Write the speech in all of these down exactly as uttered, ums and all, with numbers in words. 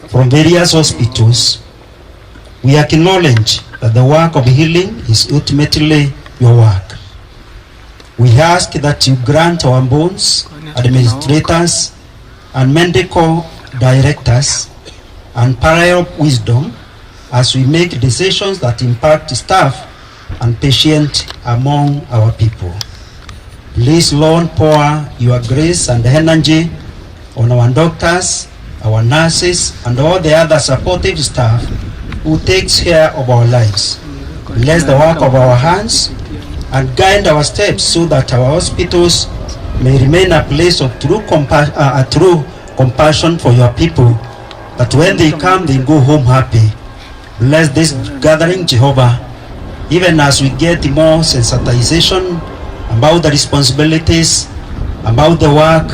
from various hospitals, we acknowledge that the work of healing is ultimately your work. We ask that you grant our bones, administrators, and medical directors unparalleled wisdom as we make decisions that impact staff and patient among our people. Please, Lord, pour your grace and energy on our doctors, our nurses, and all the other supportive staff who takes care of our lives. Bless the work of our hands and guide our steps so that our hospitals may remain a place of true compa-, uh, a true compassion for your people, that when they come, they go home happy. Bless this gathering, Jehovah, even as we get more sensitization about the responsibilities, about the work,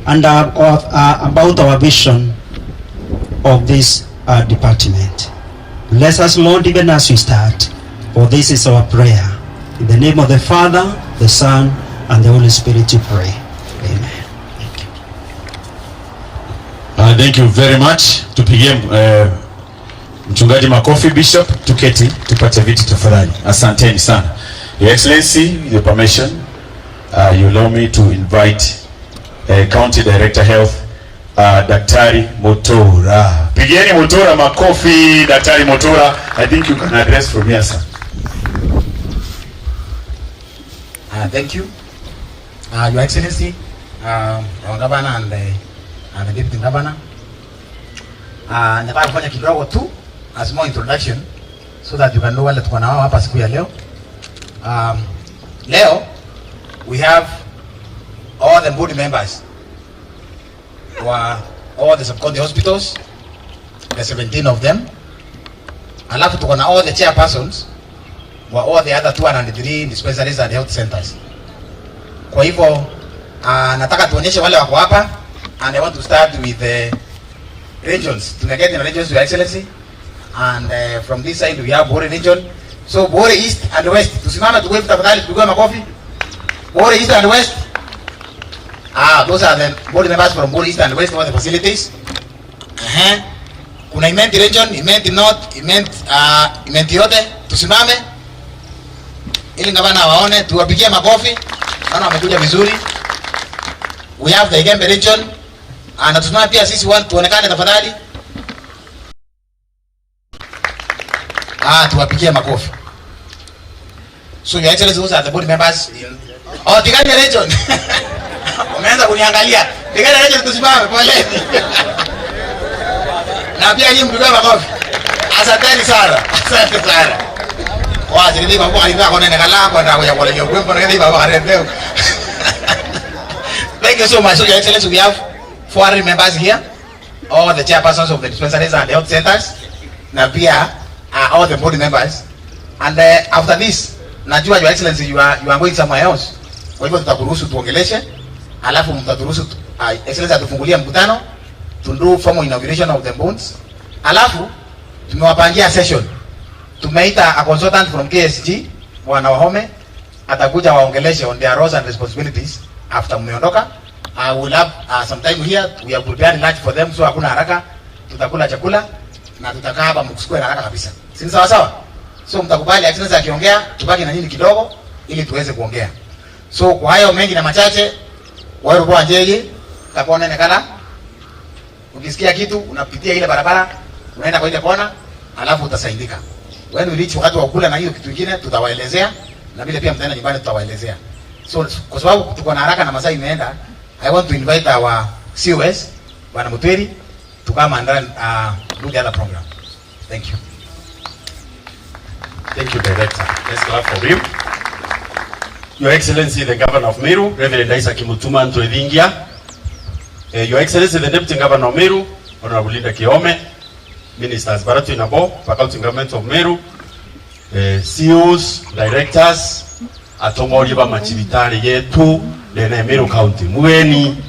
and uh, of, uh, about our vision of this uh, department. Bless us, Lord, even as we start. For this is our prayer. In the name of the Father, the Son, and the Holy Spirit, we pray. Amen. Thank you. Uh, thank you very much. Tupigie uh, mchungaji makofi, Bishop. Tuketi, tupate viti tafadhali. Asanteni sana. Your Excellency, with your permission, uh, you allow me to invite uh, County Director Health, uh, Daktari Mutura. Pigieni Mutura makofi, Daktari Mutura. I think you can address from here, sir. Uh, thank you. Uh, Your Excellency, uh, our Governor and the, and the Deputy Governor. Uh, nataka kufanya kidogo tu as more introduction so that you can know wale tuko nao hapa siku ya leo. Um, leo we have all the board members wa all the sub-county hospitals, the seventeen of them. Alafu tuko na all the chairpersons wa all the other two hundred three dispensaries and health centers. Kwa hivyo, uh, nataka tuonyeshe wale wako hapa, and I want to start with the regions. Tumeketi na regions, Your Excellency. And uh, from this side we have Bore region. So Bore East and West, tusimame tuwave tafadhali, tupigwe makofi. Bore East and West. Ah, those are the board members from Bore East and West, all the facilities. Ehe. Kuna Imenti region, Imenti North, Imenti, uh, Imenti yote, tusimame ili gavana waone, tuwapigie makofi. Naona wamekuja vizuri. We have the Igembe region. Ah, na tusimame pia sisi, one, tuonekane tafadhali. Ah, tuwapigie makofi. So, Your Excellency, those are the board members in, oh, Tigania region. Umeanza kuniangalia. Tigania region, tusimame, poleni. Na pia nyinyi mpigwe makofi. Asanteni sana. Asante sana. Wacha ni baba alikuwa kona na kala kwa ndio ya kwa kwa ndio. Thank you so much. So, Your Excellency, we have four members here. All the chairpersons of the dispensaries and health centers, na pia uh, all the board members. And uh, after this, najua, Your Excellency, you are, you are going somewhere else. Kwa hivyo tutakuruhusu tuongeleshe, alafu mtaturuhusu tu, uh, Excellency atufungulie mkutano, to do formal inauguration of the bones. Alafu tumewapangia session. Tumeita a consultant from K S G, Bwana Wahome, atakuja waongeleshe on their roles and responsibilities after mmeondoka. Uh, we'll have uh, some time here. We have prepared lunch for them, so hakuna haraka. Tutakula chakula na tutakaa hapa, msikue na haraka kabisa. Si ni sawa sawa? So mtakubali Excellency akiongea, tubaki na nyinyi kidogo ili tuweze kuongea. So kwa hayo mengi na machache, waru kwa njeye, takonene kala. Ukisikia kitu, unapitia ile barabara, unaenda kwa ile kona, alafu utasaidika. When we reach wakati wa kula na hiyo kitu ingine, tutawaelezea, na vile pia mtaenda nyumbani, tutawaelezea. So, kwa sababu tuko na haraka na masaa imeenda, I want to invite our C O S, Bwana Mutwiri, to come and run, uh, do the other program. Thank you. Thank you, Director. Let's clap for him. Your Excellency, the Governor of Meru, Reverend Isaac Mutuma Ntwethingia. Eh, Your Excellency, the Deputy Governor of Meru, Honorable Linda Kiome, Ministers baria twina bo, ba County Government of Meru, eh, C E Os, Directors, atongoria ba macibitari yetu, ndene ya Meru County. Mgeni.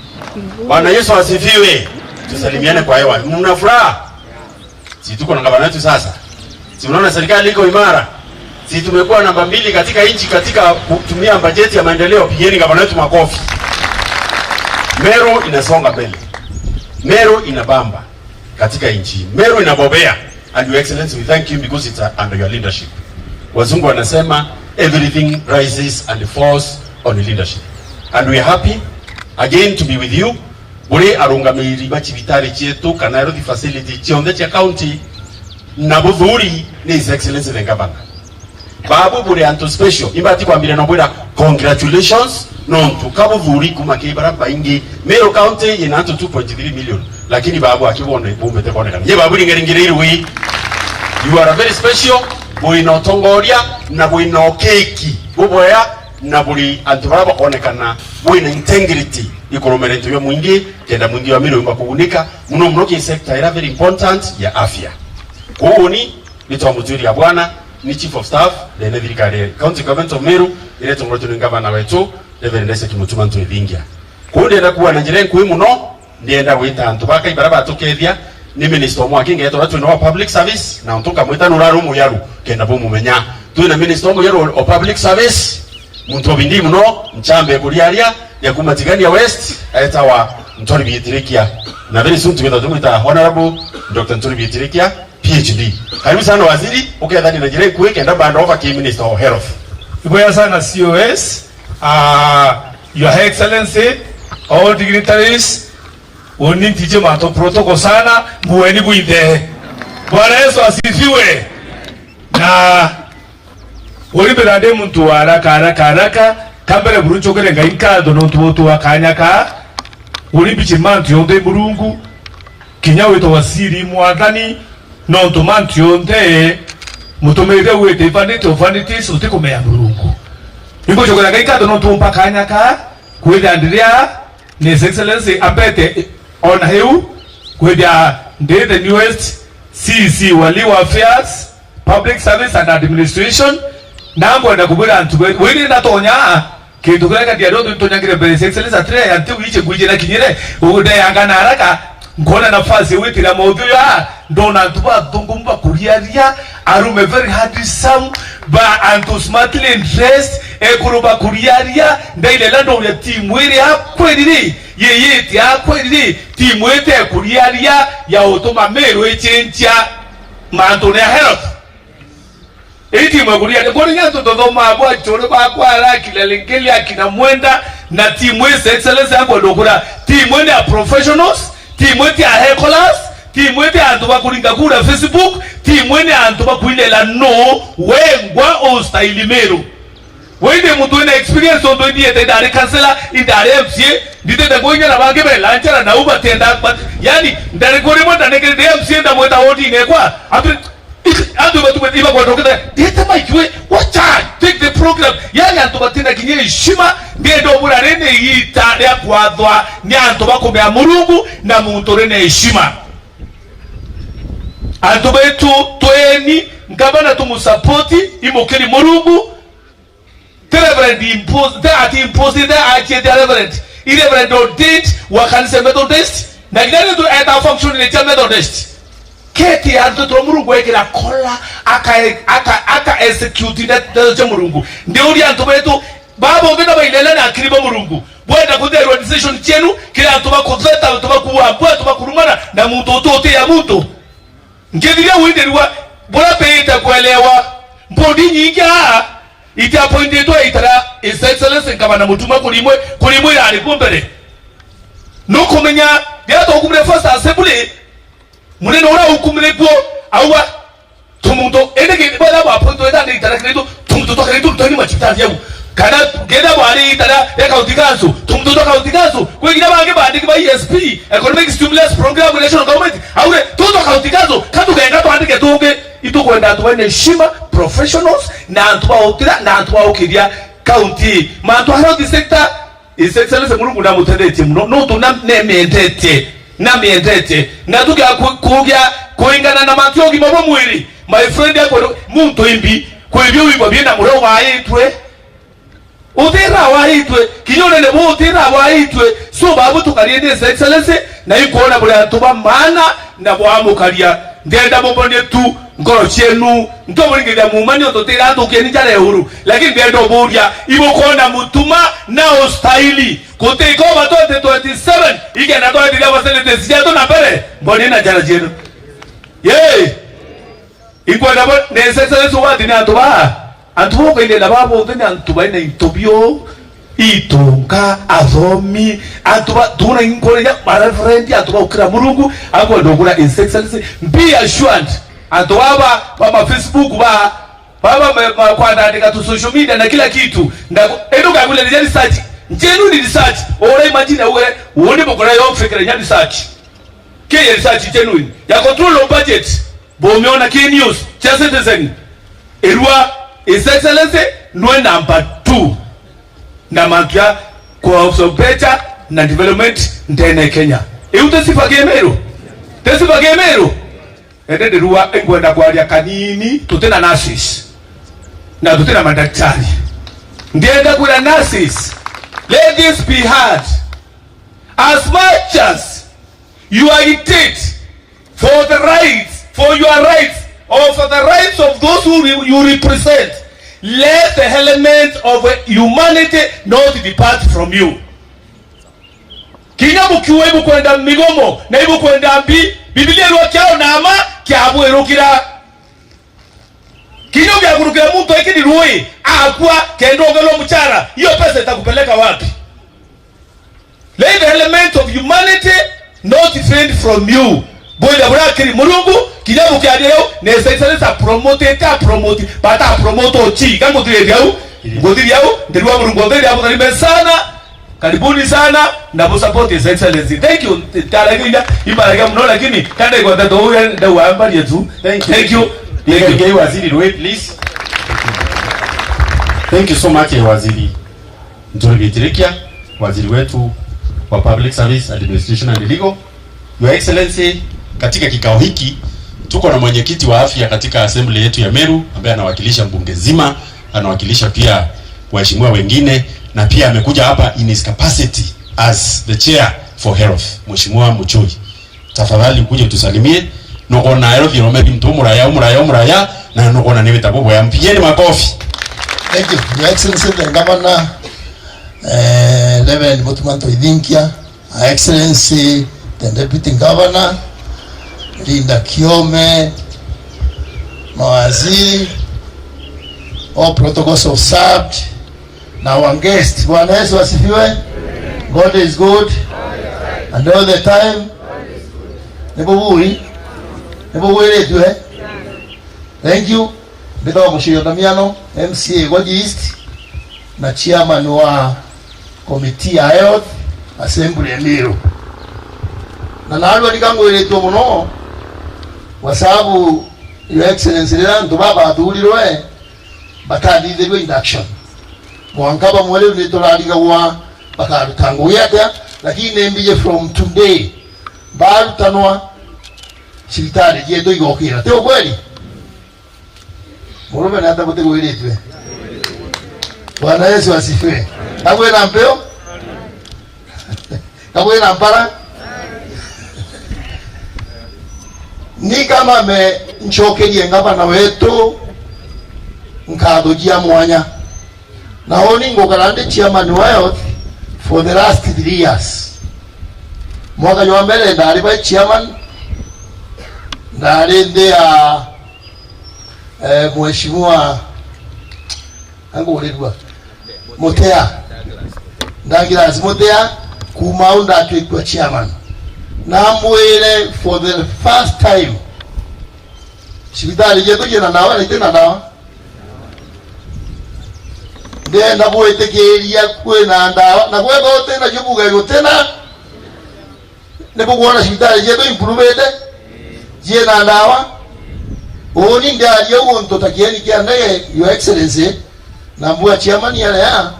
Bwana Yesu asifiwe. Tusalimiane kwa hewa. Mna furaha? Si tuko na gavana wetu sasa? Si unaona serikali iko imara? Si tumekuwa namba mbili katika nchi katika kutumia bajeti ya maendeleo? Pigeni gavana wetu makofi. Meru inasonga mbele. Meru inabamba. katika nchi. Meru inabobea, and Your Excellency, we thank you because it's, uh, under your leadership. Wazungu wanasema, "Everything rises and falls on leadership." And we are happy again to be with you. Buri arungamiri ba cibitari cietu kana health facility cionthe cia county, na buthuri ni His Excellency the Governor. Babu buri antu special, imbati kwambira no bwira congratulations, nontu ka buthuri kuma ki bara baingi. Meru County yina antu two point three million, lakini babu akibone bumbite kwonekana. Ye babu ringeringire irwi. You are a very special, buri na utongoria, na buri na ukiki bubwea, na buri antu bara bakonekana buri na integrity ikurumira into bia mwingi, kenda mwingi wa Meru umba kugunika, muno muno ki sector ira very important ya afya. Kuu ni Ni twamutwiria bwana, ni Chief of Staff, ndene thirikari ya County Government of Meru, iria itongoretwe ni ngavana wetu, Reverend Isaac Mutuma Ntwithingia. Kuu ndienda kuuga na njira inkui muno, ndienda gwita antu ba Kai bara batukethia, ni minister umwe aki ngetwa twina wa public service, na untu nkamwita nurari umuyaru, kenda bumumenya. Twina minister umuyaru o public service, muntu obindi muno, nchambe kuriaria, ya kuma Tigania West, etawa Ntwari Biitirikia. Na very soon tugethwa tumwita Honorable Doctor Ntwari Biitirikia, P H D. Karibu sana waziri, ukethani na njira inkui kenda banda over ki Minister of Health. Ibwega sana C O S, uh, Your Excellency, all dignitaries, uni ntiji mantu protocol sana, mueni bwinthe. Bwana Yesu asifiwe. Na uri mbira ndi muntu wa haraka, haraka, haraka, kambere buru ncokere Ngai nkatho nontu bwa utuwa kanya ka, uri mbichi mantu yonthe Murungu, kinya witwa waziri mwathani, nontu mantu yonthe mutumire wite vanity of vanities utikumea Murungu. Ingucokera Ngai nkatho nontu umpa kanya ka, kwithia ndiria ni His Excellency ambete ona hiu, kwithia ndi the newest C E C wa Legal Affairs, Public Service and Administration, na ngwenda kubwira antu be-, wiri ndatonya, kintu kiria kathia rio ntonyangire mbere His Excellency atire ya nti wiche ngwije na kinyire, ndeyanga na haraka, nkona nafasi ya gwitira mauthu ya, ndona antu bathungu bakuriaria, arume very handsome, ba antu smartly dressed, ekuru bakuriaria, ndailela ndoria timu iri akwiriri, yeyiti akwiriri, timu ite kuriaria ya utuma Meru ichenjia mantune ya health. Ii timu ya kuriaria, kuri nyantu tuthomaa bwa achore bakwa ara akina Lengeli, akina Mwenda, na timu His Excellency akwenda ukura. Timu ni ya professionals, timu ti ya hecklers, timu ti ya antu bakuringa kura Facebook, timu ni ya antu bakwinela no wengwa ustaili Meru. Wende muntu wina experience, untu ndiete ndari councillor, indari M C A, nditete kuinya na bangi bela njara na uba tenda, but, yani, ndari kuri mwe ndani kiri M C A ndamweta wodi nekwa, atu, antu batu iba kwa dokita, ndete Mike we, watch out, take the program. Yani antu batina kinya heshima, ndendo bura rene ita ria kwathwa ni antu bakumea Murungu na muntu rene heshima. Antu betu tweni, ngavana tumusapoti, imukiri Murungu, Ti Reverend impose, ti ati impose, ti achiete a Reverend. I Reverend ordained wa kanisa Methodist, na kinya ni tu eta function ni cha Methodist. Keti antu twa Murungu ekira kola, aka, aka, aka execute ndeto cha Murungu. Ndi uri antu betu, babo ngina bailele na akiri ba Murungu. Bwenda kutherwa decision chenu, kila antu bakutheta, antu bakuwa, antu bakurumana, na muntu utu uti ya muntu. Ngithiria windirwa, bura pita kuelewa, mbondi nyingi aa, iti appointitwe itara His Excellency Ngavana Mutuma kurimwe, kurimwe irari kuo mbere. Nukumenya, riria twakumire first assembly, munene uria ukumire kuo, auga, tumuntu, indi kindi bwetha bwa appointitwe ithani itara kiritu, tumuntu twa kiritu rutani machitari au. Kana kenda bwari itara ria county council, tumuntu twa county council, kwi kinya bangi bandiki ba E S P, Economic Stimulus Program, National Government, auge, tutu twa county council, katugenga twandike tungi, itukwenda antu bena heshima, professionals, na antu bautira, na antu baukiria county. Mantu a health sector, His Excellency Murungu namutethetie muno, nontu na, nemiendete, namiendete. Na tukia ku-, kugia kuingana na mantu ya ugima bwa mwiri, my friend, akwe muntu imbi, kwi bio wigwa biena muria waitwe. Utira waitwe, kinya unene bu utira waitwe. So, babu tukarie ni His Excellency, na ikuona buri antu ba maana, na bwamukaria. Ndenda mubonie tu ngoro cienu, ntomuringithia muuma ni untu tira antu ukieni njara ya uhuru. Lakini ndenda uburia, ibukwona Mutuma na ustahili Gutikoba twenty twenty-seven, ikenda twethiria facilities cietu na mbere, mboni na njara cietu. Yee! Inkwenda bo, ni His Excellency ugwati ni antu ba, antu ba ukainena ba bonthe ni antu baina into bio, itunga, athomi, antu ba, tuna inkoreja, ma reverend, antu ba ukira Murungu, akwenda ugura His Excellency, be assured, antu baba, ba ma Facebook ba, baba, ma, ma, kwandandika tu social media na kila kitu, na, endo kabule ni research, genuine research, ora imagine uwe, uone bukora yo fikira ya research. Kii research genuine ya control of budget, bumiona ki news cha Citizen, irua His Excellency nwe number two na mantu ya kuobsobecha na development ndene Kenya. Iu ti sifa ki Meru? Ti sifa ki Meru? Ende ndirua ingwenda kwaria kanini, tutina nurses na tutina madaktari. Ndienda kwira nurses, let this be heard. As much as you agitate for the rights, for your rights, or for the rights of those who re-, you represent, let the element of humanity not depart from you. Kinya bukiuga ibukwenda migomo na ibukwenda mbi, Biblia irua kiao na ama kiabwirukira. Kinya ugiakurukira muntu aikini rui, akua, kenda ugelwa mchara, hiyo pesa itakupeleka wapi? Let the element of humanity not fade from you. Bwira burakiri Murungu, kinya bukiaria riu, ni His Excellency apromotete, apromoti, but apromote uchi. Ka nguthiria au, nguthiria au, ndirua Murungu, ndirua Murungu, sana. Karibuni sana, na bu support His Excellency. Thank you. Taraginya, imaragia muno, lakini kanda igwata tu, nda wambaria tu. Thank you. Thank you. Thank you. Waziri Rui, please. Thank you so much, eh, Waziri. Nturi Gitirikia, waziri wetu wa Public Service, Administration and Legal. Your Excellency, katika kikao hiki tuko na mwenyekiti wa afya katika assembly yetu ya Meru ambaye anawakilisha mbunge nzima, anawakilisha pia waheshimiwa wengine, na pia amekuja hapa in his capacity as the chair for health, Mheshimiwa Muchoi. Tafadhali ukuje utusalimie. Nukona health irome bintu muraya, muraya, muraya, na nukona ni wita bubwea. Mpigeni makofi. Thank you, Your Excellency, the Governor, eh, Reverend Mutuma Ntoithinkia, Her Excellency, the Deputy Governor, Linda Kiome, mawaziri, all protocols observed, na our guest. Bwana Yesu asifiwe. God is good. And all the time. Ni bubui. Ni bubwiritue. Thank you. Mbitagwa Mucirio Damiano, M C A Igoji East, na chairman wa committee ya health assembly ya Meru. Na narua nikangwiritue muno, kwa sababu, Your Excellency, riria antu baba bathurirwe, batathithirwe induction. Mwanka bamwe riu niturarigagwa bakaruta ngugi atia, lakini ni mbiji from today, barutanwa, cibitari cietu igokira. Ti ukweli? Murume ni ata butigwiritue? Bwana Yesu asifiwe. Kabwina mpio? Kabwina mpara? Ni kama me ncokerie ngavana wetu nkatho cia mwanya. Na uni ngukara ndi chairman wa health for the last three years. Mwaka jwa mbere ndari vice chairman, ndari ndi ya, eh, mheshimiwa, angurirua, Mutea. Douglas Mutea, kuma au ndatuikua chairman. Na mwire for the first time, cibitari cietu ciina ndawa na itina ndawa? Ndenda gwitikiria kwina ndawa, na kwethwa utina cio buge gutina. Ni bukwona cibitari cietu improvete, ciina ndawa. Uni ndiaria uu untu ta kieni kia ndege, Your Excellency, na mbua chairman aria,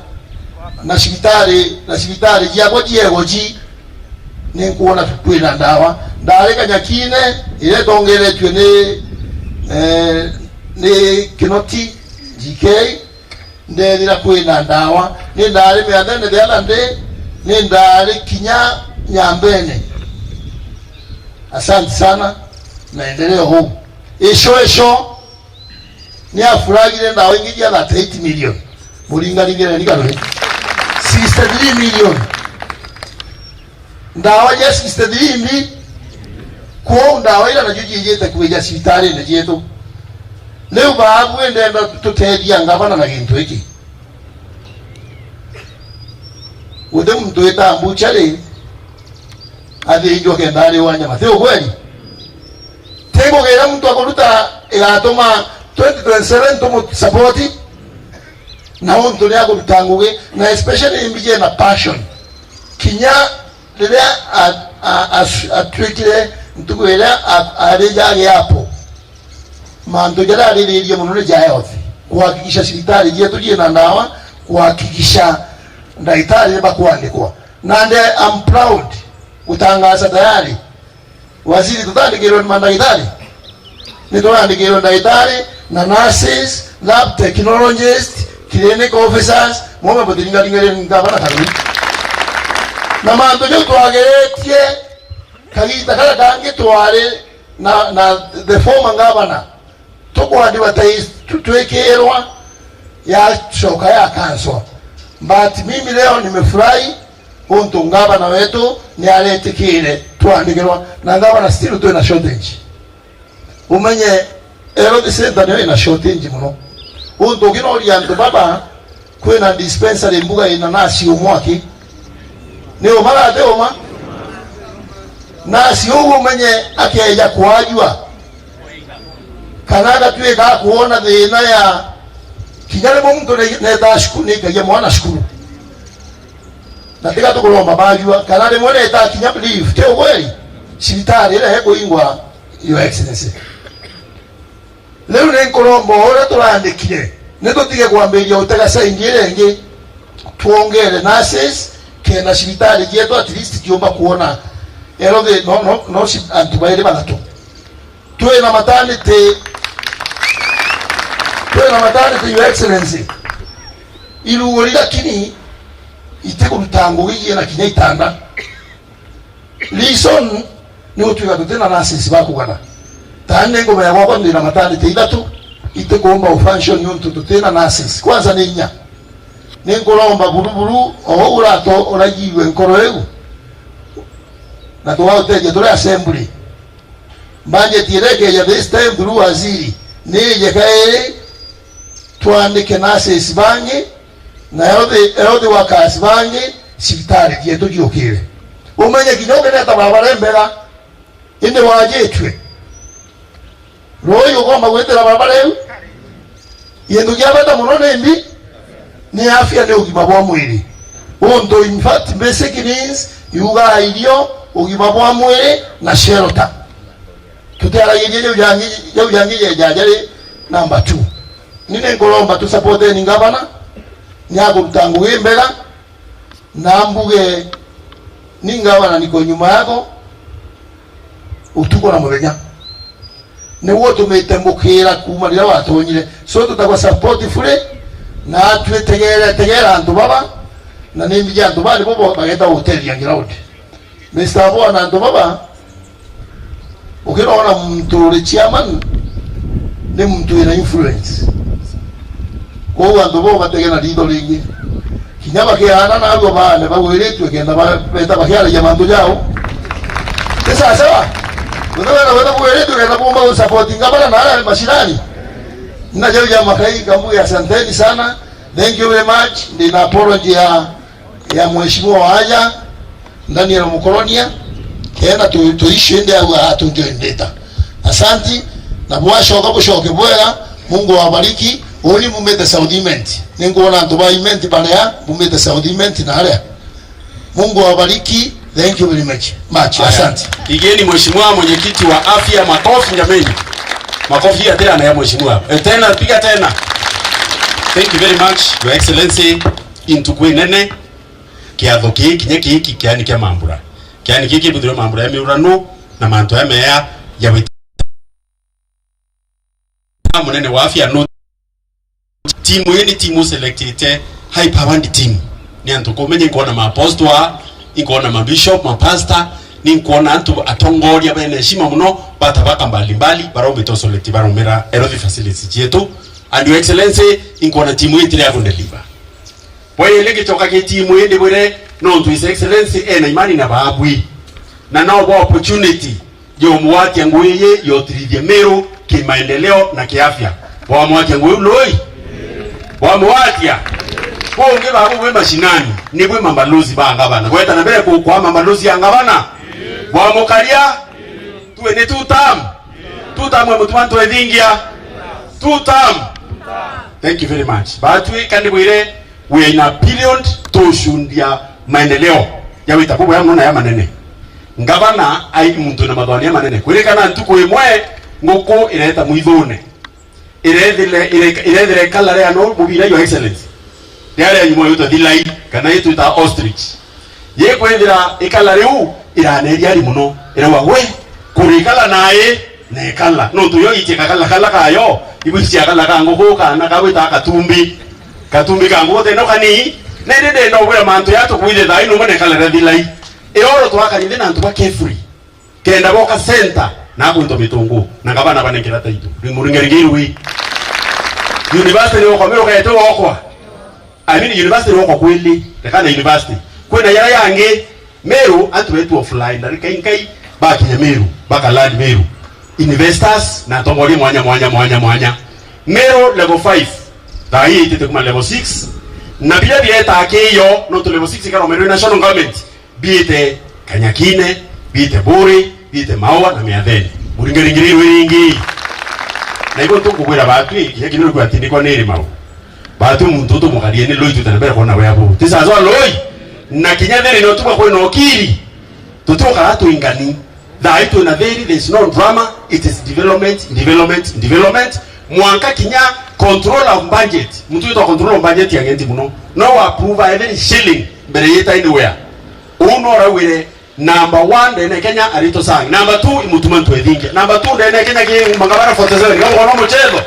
na cibitari, na cibitari ciakwa ciego ci, ni nkwona kwina ndawa. Ndari Kanyakine, iria itongeretue ni, eh, ni Kinoti G K, ndethira kwina ndawa. Ni ndari Miathene the other day, ni ndari kinya Nyambene. Asante sana, maendeleo huu. Icio, icio, ni afuragire ndawa ingi cia thirty-eight million. Muringaringire ni karwe. Sixty-three million. Ndawa ja sixty-three imbi, kwou ndawa ira nacio ciijite kwija cibitarine cietu. Riu baabu ndenda tutethia ngavana na gintu giki. Guti muntu witaa mbuchari athinjwa kenda ariwa nyama. Ti ukweli? Ti ngugira muntu akuruta igatuma twenty twenty-seven tumusapoti na untu ni akuruta ngugi, na especially imbiji na passion. Kinya riria a-, a-, a-, atwikire ntuku iria a-, arija agiapo, mantu jaria ariririe mono ni ja health, kuhakikisha cibitari cietu ciina ndawa, kuhakikisha ndagitari ni bakwandikwa. Nandi I'm proud gutangaza tayari, waziri, tutandikirwe ni mandagitari, ni turandikirwe ndagitari na nurses, lab technologists, clinic officers, mome butiringaringaria ngavana kagui. Na mantu jau twagiritie kagita karia kangi twari na, na the former governor, tuku advertise tu-, twikirwa yacoka yakanswa. But mimi leo nimefurahi untu ngavana wetu ni aretikire twandikirwa, na ngavana, still twina shortage. Umenye health center niyo ina shortage mono. Untu ukinoria antu baba, kwina dispensary mbuga ina nasi umwe aki. Ni uma kana ti uma? Nasi uu umenye akeeja kwajua, kana agatwika akuona thina ya kinya rimwe muntu ne-, netaa cukuru, nikagia mwana cukuru. Na tiga tukuromba bajua, kana rimwe netaa kinya leave, ti ukweli? Cibitari iria ikuingwa, Your Excellency. Riu ni nkuromba o uria turandikire, ni tutige kwambiriria gutega side iria ingi, twongere nurses, kenda cibitari cietu at least ciumba kuona health, no, no, no ci-, antu bairi bathatu. Twina maternity, twina maternity, Your Excellency, iruguri, lakini itikuruta ngugi ciina kinya itanda. Reason ni gutwika tutina nurses ba kugana. Tani ni ngumea gwakwa ndina maternity ithatu, itikuumba ufunction niuntu tutina nurses. Kwanza ni inya. Ni nkuromba buru buru, o uu urato-, urajirwe nkoro iu, na tugauteethia turi assembly. Budget iria ikeeja this time through waziri, ni ije kairi, twandike nurses bangi, na health, health workers bangi, cibitari cietu ciukire. Umenye kinya ukeneta barabara imbega, indi wajitue. Rui ukomba gwitira barabara iu? Gintu gia bata mono ni mbi, ni afya, ni ugima bwa mwiri. Untu, in fact, basic needs yugaa irio, ugima bwa mwiri na shelter. Tutiaragiria jau jangi, jau jangi jeja jari number two. Ni ni nkuromba tu supporteni ngavana, ni akuruta ngugi mbega, na mbuge, ni ngavana, niko nyuma yako utuku na muthenya. Niwe utumite mukira kuuma riria watonyire. So, tutagwa support fully, na atwi tegere, tegera antu baba, na ni mbiji antu baba nibo bo-, bageta gutethia ground. Mister Abua, na antu baba, ukirona muntu uri chairman, ni muntu wina influence. Kwou antu bo batege na ritho ringi. Kinya bakiaana narua baane bagwiritue kenda ba-, beta bakiaragia mantu jao. Ni sawasawa? Wenda wenda wenda bwiritue kenda bumba gusapoti ngavana na aria mashinani. Na jau ja makai kambuge asanteni sana. Thank you very much. Ndina apology ya, ya mheshimiwa Waja, Daniel Mukoronia, kenda tu, tu issue indi au atunjoindita. Asanti, na bwacoka bucoke bwega, Mungu awabariki. Uni mumite South Imenti. Ninkuona antu ba Imenti baria, mumite South Imenti na aria. Mungu awabariki. Thank you very much. Much. Aya. Asante. Pigeni mheshimiwa mwenyekiti wa afya makofi jameni. Makofi ya tena ya mheshimiwa. Eh, tena, piga tena. Thank you very much, Your Excellency. Intu kwinene, kiatho kii kinya kii ki-, kiani kia mambura. Kiani kii kibuthiwe mambura ya miurano na mantu ya meya ya wit-, munene wa afya no. Timu ii ni timu selectite, high powered team. Ni antu kumenye, nkuona ma apostle aa, nkuona ma bishop, ma pastor, ni nkuona antu atongoria bene heshima muno, ba tabaka mbalimbali, barombite usoleti, baromera health facilities cietu. And Your Excellency, nkuona timu ii itiri ya kundeliver. Bwayele gicoka gi timu ii, ndibwire Nontu His Excellency ena imani na baabui. Na no bwa opportunity yomwatia ngui ii yotirithie Meru kimaendeleo na kiafya. Bwamwatia ngui loi? Bwamwatia? Bungi babu bwi mashinani, ni bwi mabalozi ba ngavana. Gweta na mbere ku-, kwa mabalozi ya ngavana. Bwamukaria? Tuwe ni two term. Two term we Mutuma Ntwethingia. Two term. Thank you very much. Batwi kandi bwire, we are in a period tucundia maendeleo ya wita bubwega mono na ya manene. Ngavana ai muntu na mathwania manene. Kwirikana ntuku imwe nguku ireta mwithune. Irethire, ire-, irethire ikala ria no mubira, Your Excellency. Ria ria nyuma yutwa thilai, kana itwita ostrich. Yekwithira ikala riu iraneria ari muno. Irauga, "We, kurikala nae, na ikala." Nontu yo itie kakala kala kayo, ibu cia kala ka nguku kana kagwita katumbi. Katumbi ka nguku teno kani. Nindi ndenda ubwira mantu ya tukwithe thai numwe na ikala ria thilai. Iroro twakari nthi na antu ba carefree. Kenda boka center na akwintwa mitungu, na ngavana banengera taito. Ri-, muringaringi rwi. University ni okwa, Meru kaete okwa. I mean, university ni okwa kweli, rekana university. Kwina yara yangi, Meru, antu betu offline, na rikai nkai, bakinya Meru, baka land Meru. Investors, na atongoria mwanya, mwanya, mwanya, mwanya. Meru level five, thaa hii itite kuma level six. Na biria bireta akiyo, no tu level six ikaromerwe national government. Biite Kanyakine, biite Buri, biite Maua na Miatheni. Muringaringirirwe ringi. Na ibo ntukugwira batwi, kinya kinu gwati niko niri mau. Batwi muntu tumukarie ni loi tutana mbere kona wea bu. Tisazwa loi. Na kinya thiri no tuba kwina okiri. Tutuka atu ingani. Thaa itu na thiri, there is no drama. It is development, development, development. Mwanka kinya control of budget. Muntu witwa control of budget agenti muno. No approve every shilling mbere yita anywhere. Uu no raugire, number one ndene Kenya arito sang. Number two, imutuma ntwethinge. Number two ndene Kenya ki Mangabara forty seven. Kama kono muchezo.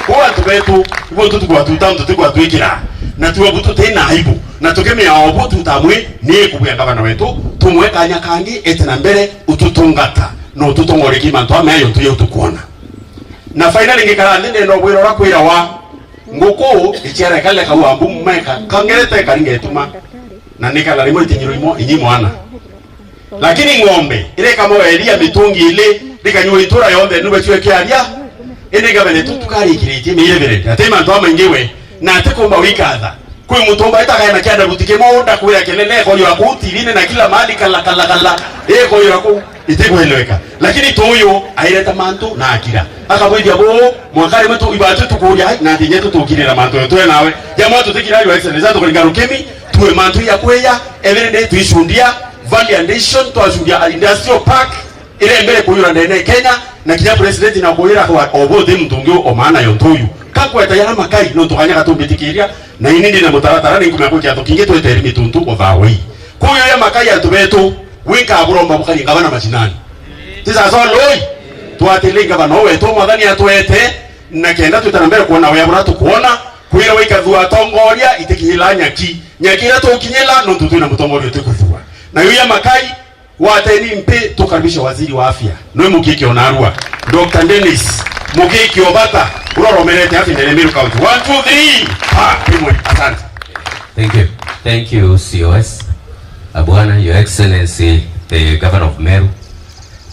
Kwa antu betu, ibo tutu kwa tutam, tutu kwa twikira. Na tuwa butu tena aibu. Na tukemea obu tutamwe, ni kubwia ngavana wetu, tumwe kanya kangi, ete na mbere, ututungata. No tutongore ki mantu ameyo tuyo tukuona. Na finally ngikara nthi ndenda ubwira ura kwira wa nguku, ichiara kale kau ambu meka, kangerete karingetuma. Na nikala rimwe itinyiro imo, inyi mwana. Lakini ng'ombe, irekamwa eria mitungi ili, rikanyua itura yonthe, nube chwe kiaria, indi ngavana tu tukarikiritie mirebere. Ati mantu amaingi we, na ati kumba wikatha. Kwi mutumba itakae na kianda buti kimwe, ndakwira kelele, koyo aku T V-ini na kila mahali, kala, kala, kala, eh, koyo aku, itikweleweka. Lakini tuyu, aireta mantu na akira. Akabwithia bu, mwaka rimwe tu, ibatu tukuria, ai, na ntinye tutukirira mantu yo twe nawe. Jamwe tutikira, Your Excellency, tukuringa rukimi, tuwe mantu ya kweya, every day tuicundia, value addition, twacundia industrial park, ire mbere kuyura ndene Kenya, na kinya president na kuyura kwa obo the muntu ungi o maana yo ntuyu. Kakweta yara makai, no tukanya katumbitikiria, na ini ndina mutaratara ni nkumya kukia tukingi twete erimi tuntu uthawi. Kuyo ya makai antu betu, winka aburomba bukari ngavana mashinani. Tisa so loi, twatile ngavana wetu, mwathani atwete, na kenda twitana mbere kuona wea bura tukuona, kwira wikathua atongoria, itikinyila nyaki. Nyaki ira tukinyila, nontu twina mutongoria utikuthua. Na yo ya makai, Wateni mpi tukaribishe waziri wa afya. Nwe Mukiki Onarua. Doctor Dennis Mukiki Obata. Uroromerete afya ndene Meru County. One, two, three. Ha, kimwe. Asante. Thank you. Thank you, C O S. Abwana, Your Excellency, the Governor of Meru,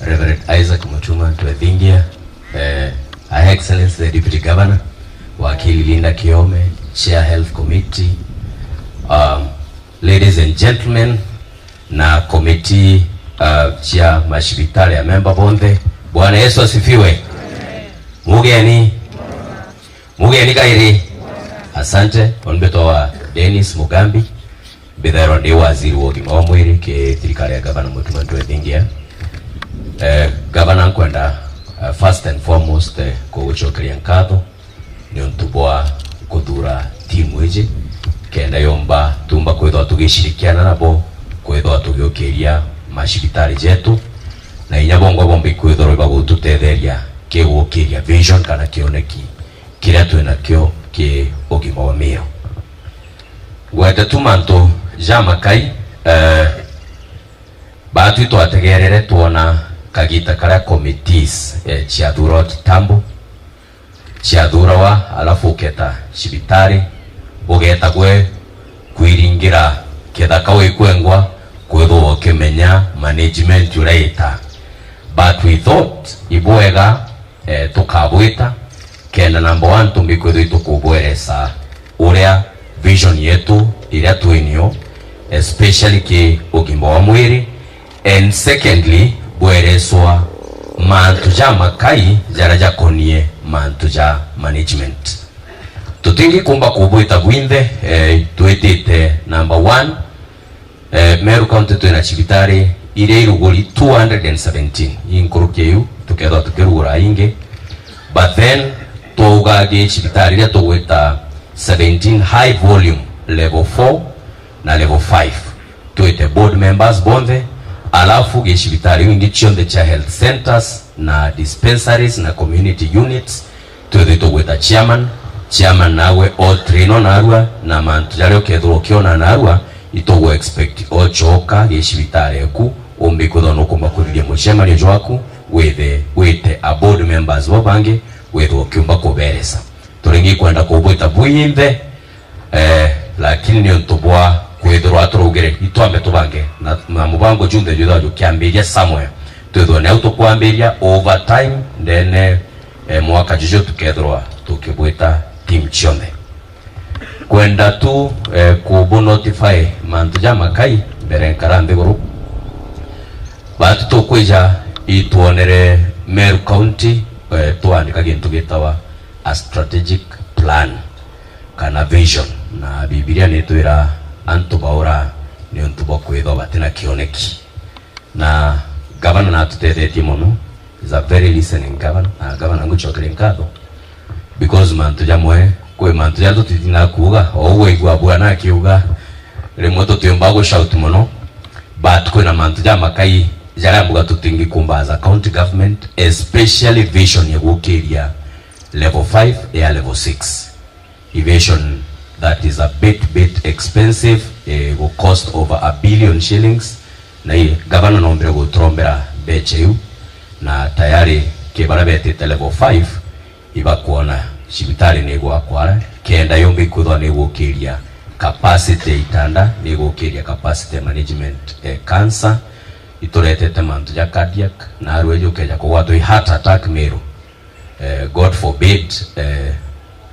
Reverend Isaac Mutuma Ntwethingia, eh, Her Excellency, the Deputy Governor, Wakili Linda Kiome, Chair Health Committee, um, ladies and gentlemen, na komiti, uh, cia macibitari ya memba bonthe. Bwana Yesu asifiwe. Mugeni. Mugeni kairi. Asante. Onbetwa wa Dennis Mugambi. Mbithairwa ndi waziri wa ugima wa mwiri ki thirikari ya Gavana Mutuma Ntwethingia. Eh, Gavana, nkwenda, uh, first and foremost, eh, kugucokeria nkatho niuntu bwa kuthura timu iji, kenda yomba tumba kwithwa tugicirikiana nabo kwithwa tugiukiria macibitari jetu, na inya bongwa bomba ikwithirwa ibagututetheria kiguukiria vision kana kioneki kiria twinakio ki ugima wa miyo. Ngwete tu mantu jamakai, eh, batwi twategerere twona kagita karia committees, eh, ciathurwa kitambo, ciathurawa, alafu uketa cibitari, ugeta gwe kwiringira kethaka wikwengwa kwithirwa ukimenya management uria ita. But we thought ibwega, eh, tukabwita, kenda number one tumbi kwithirwa itukubweresa uria vision yetu iria twinio, especially ki ugima wa mwiri, and secondly, bwereswa mantu jamakai jaria jakonie mantu ja management. Tutingi kumba kubwita bwinthe, eh, twitite number one, eh, Meru County twina cibitari iria iruguri two hundred and seventeen. Inkuruki iu, tukethwa tukirugura ingi. But then, twauga gi cibitari iria tugwita seventeen high volume, level four na level five. Twite board members bonthe, alafu gicibitari iu ingi cionthe cia health centers na dispensaries na community units, twithitwe gwita chairman. Chairman nawe o train o narua, na mantu jaria ukethirwa ukiona narua, itugu expect ochoka gicibitari eku, umbi kwithwa nukumba kuriria mucemanio jwaku, withe wite a board members bo bangi, withwa ukiumba kuberesa. Turingi kwenda kubwita bwinthe, eh, lakini niuntu bwa kwithirwa turaugire itwambe tubange na, na mubango junthe juthwa jukiambiria somewhere, twithwa ni au tukwambiria over time, ndene, eh, mwaka juju tukethirwa tukibwita team cionthe. Kwenda tu, eh, kubu notify mantu jamakai mbere nkara nthiguru. Batu tukwija itwonere Meru County, eh, twandika gintu gitawa a strategic plan kana vision, na Bibilia nitwira antu baura niuntu bwa kwithwa batina kioneki. Na gavana natutethetie mono, is a very listening governor, na gavana ngucokeria nkatho because mantu jamwe, kwi mantu jaria tutitinda kuuga, o ugwe igua bwana akiuga, rimwe tutiumba gu shout mono, but kwina mantu jamakai jaria mbuga tutingi kumba as a county government, especially vision ya gukiria level five ya level six. Evasion that is a bit, bit expensive, eh, gu cost over a billion shillings. Na i gavana nombire guturombera mbecha iu, na tayari ki baria betite level five, ibakwona cibitari ni igwakwa ara, kenda yumba ikwithwa ni igukiria capacity ya itanda, ni igukiria capacity ya management, eh, cancer. Ituretete mantu ja cardiac, na arua ijo ukeja kugwatwa i heart attack Meru, eh, God forbid, eh,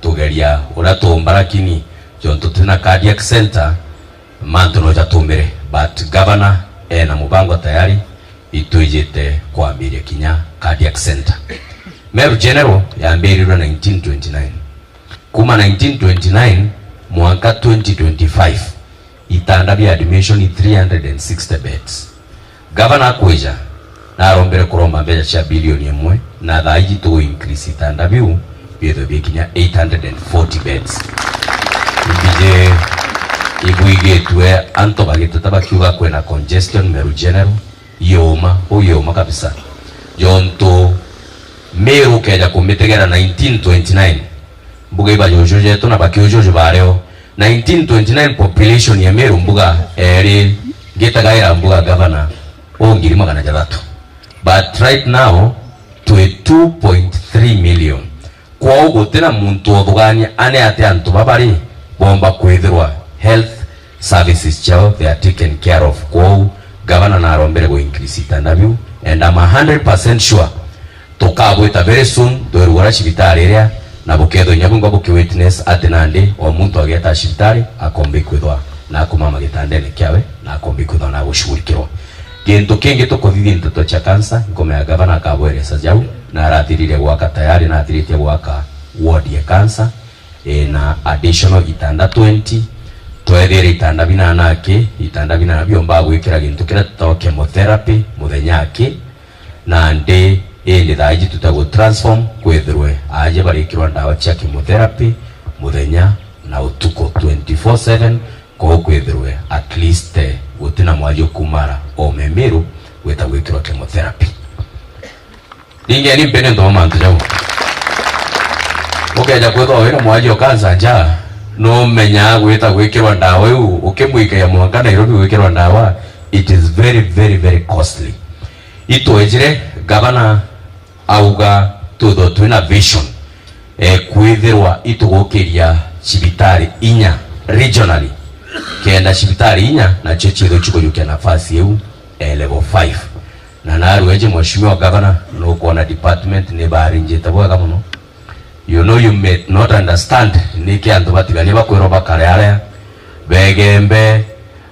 tugeria uria tuumba, lakini jontu twina cardiac center, mantu no jatumire. But governor ena mubango tayari, itwijite kwambiria kinya cardiac center. Meru General yambirirwe nineteen twenty-nine. Kuma nineteen twenty-nine mwanka twenty twenty-five, itanda bia admission i three hundred and sixty beds. Gavana akwija, narombere kuromba mbeca cia bilioni imwe, na thaa iji tugu increase itanda biu, biethwe bikinya eight hundred and forty beds. Imbiji ibwigitwe antu bagiteta bakiuga kwina congestion Meru General, yoma, u yoma kabisa. Jontu Meru ukeja kumitegera nineteen twenty-nine, mbuga ibajuju jetu na bakiujuju bareo. Nineteen twenty-nine population ya Meru mbuga eri, ngitagaira mbuga gavana, u ngiri magana jathatu. But right now, twi two point three million. Kwou gutina muntu uthugania ane ati antu babari bomba kwithirwa health services ciao they are taken care of. Kwou gavana narombere gu increase itanda biu, and I'm a hundred percent sure tukabwita very soon, twirugura cibitari iria, na bukethwa inya bungwa buki witness ati nandi o muntu ageta cibitari akomba ikwithwa na akumama gitandene kiawe na akomba ikwithwa na agushughulikirwa. Gintu kingi tukuthithia nteto cia cancer, nkomea gavana akabweresa jau, na arathirire gwaka tayari, na athiritie gwaka ward ya cancer, ina additional itanda twenty, twethire itanda binana aki, itanda binana biomba gwikira gintu kiria tutawa chemotherapy muthenya aki, nandi indi thaa iji tutagwo transform, kwithirwe aje barikirwa ndawa cia chemotherapy muthenya na utuku twenty-four seven, kwou kwithirwe at least, eh, gutina mwaji ukumara o Meru gwita gwikirwa chemotherapy. Ringeni mpe ni ntu bwa mantu jau. Ukeja kwithwa wina mwaji o cancer nja, numenyaa gwita gwikirwa ndawa iu, ukimwikaia mwanka Nairobi gwikirwa ndawa, it is very, very, very costly. Itwejire gavana auga twithwe twina vision, eh, kwithirwa itugukiria cibitari inya regionally. kenda cibitari inya nacio ciithwe cikujukia nafasi iu e level five. Na narua iji, Mheshimiwa Governor, nukwona department ni barinjite bwega mono. You know, you may not understand niki antu batigania bakwirwa bakare aria begembe,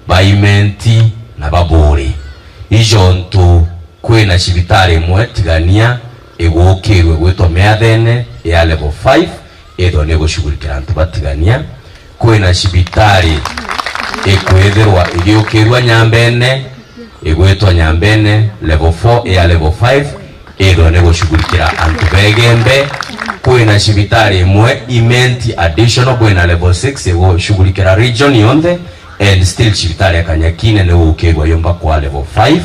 baimenti na baburi. Ijo ntu kwina cibitari imwe tigania igukirwe gwitwa Miathene ya level five, ithwa ni gushughulikira antu batigania. Kwina cibitari ikwithirwa igiukirwa Nyambene, igwitwa Nyambene level four ya level five, ithwa ni gushughulikira antu begembe. Kwina cibitari imwe Imenti additional, kwina level six igushughulikira region yonthe, and still cibitari ya Kanyakine ni gukirwa yumba kwa level five.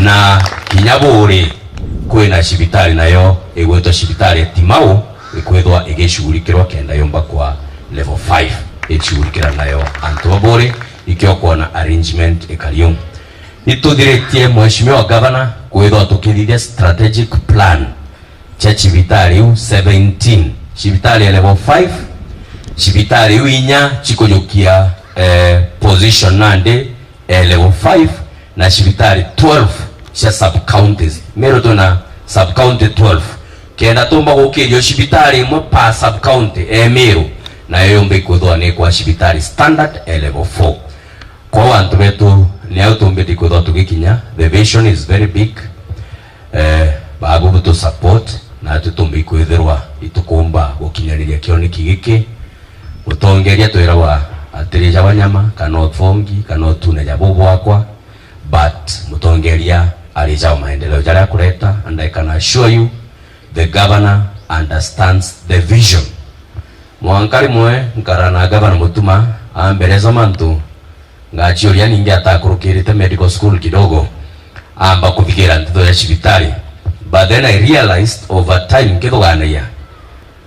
Na kinya buri kwina cibitari nayo igwitwa cibitari ya Timau, ikwithwa igishughulikirwa kenda yumba kwa level five, ichughulikira nayo antu ba buri, ikio kwona arrangement ikari uu. Ituthiritie, Mheshimiwa Governor, kwithwa tukithithia strategic plan cia cibitari iu seventeen, cibitari ya level five, cibitari iu inya chikujukia, eh, position nandi, eh, level five, na cibitari twelve cia sub counties. Meru twina sub county twelve. Kenda tumba gukirio cibitari imwe per sub county, eh, Meru, nayo yumba ikwithwa ni kwa cibitari standard, eh, level four. Kwou antu betu, ni au tumbite kwithwa tugikinya. The vision is very big. Eh, babu butu support, na atu tumbi kwithirwa itukumba gukinyaniria kioneki giki. Mutongeria twiragwa atiri ja wanyama, kana uthongi, kana utune ja bubwakwa, but mutongeria ari ja maendeleo jaria akureta, and I can assure you, the governor understands the vision. Mwanka rimwe nkara na Governor Mutuma, ambereza mantu ngachiuria ningi atakurukirite medical school kidogo, amba kuthigira nteto ya cibitari. But then I realized over time, nkithuganagia,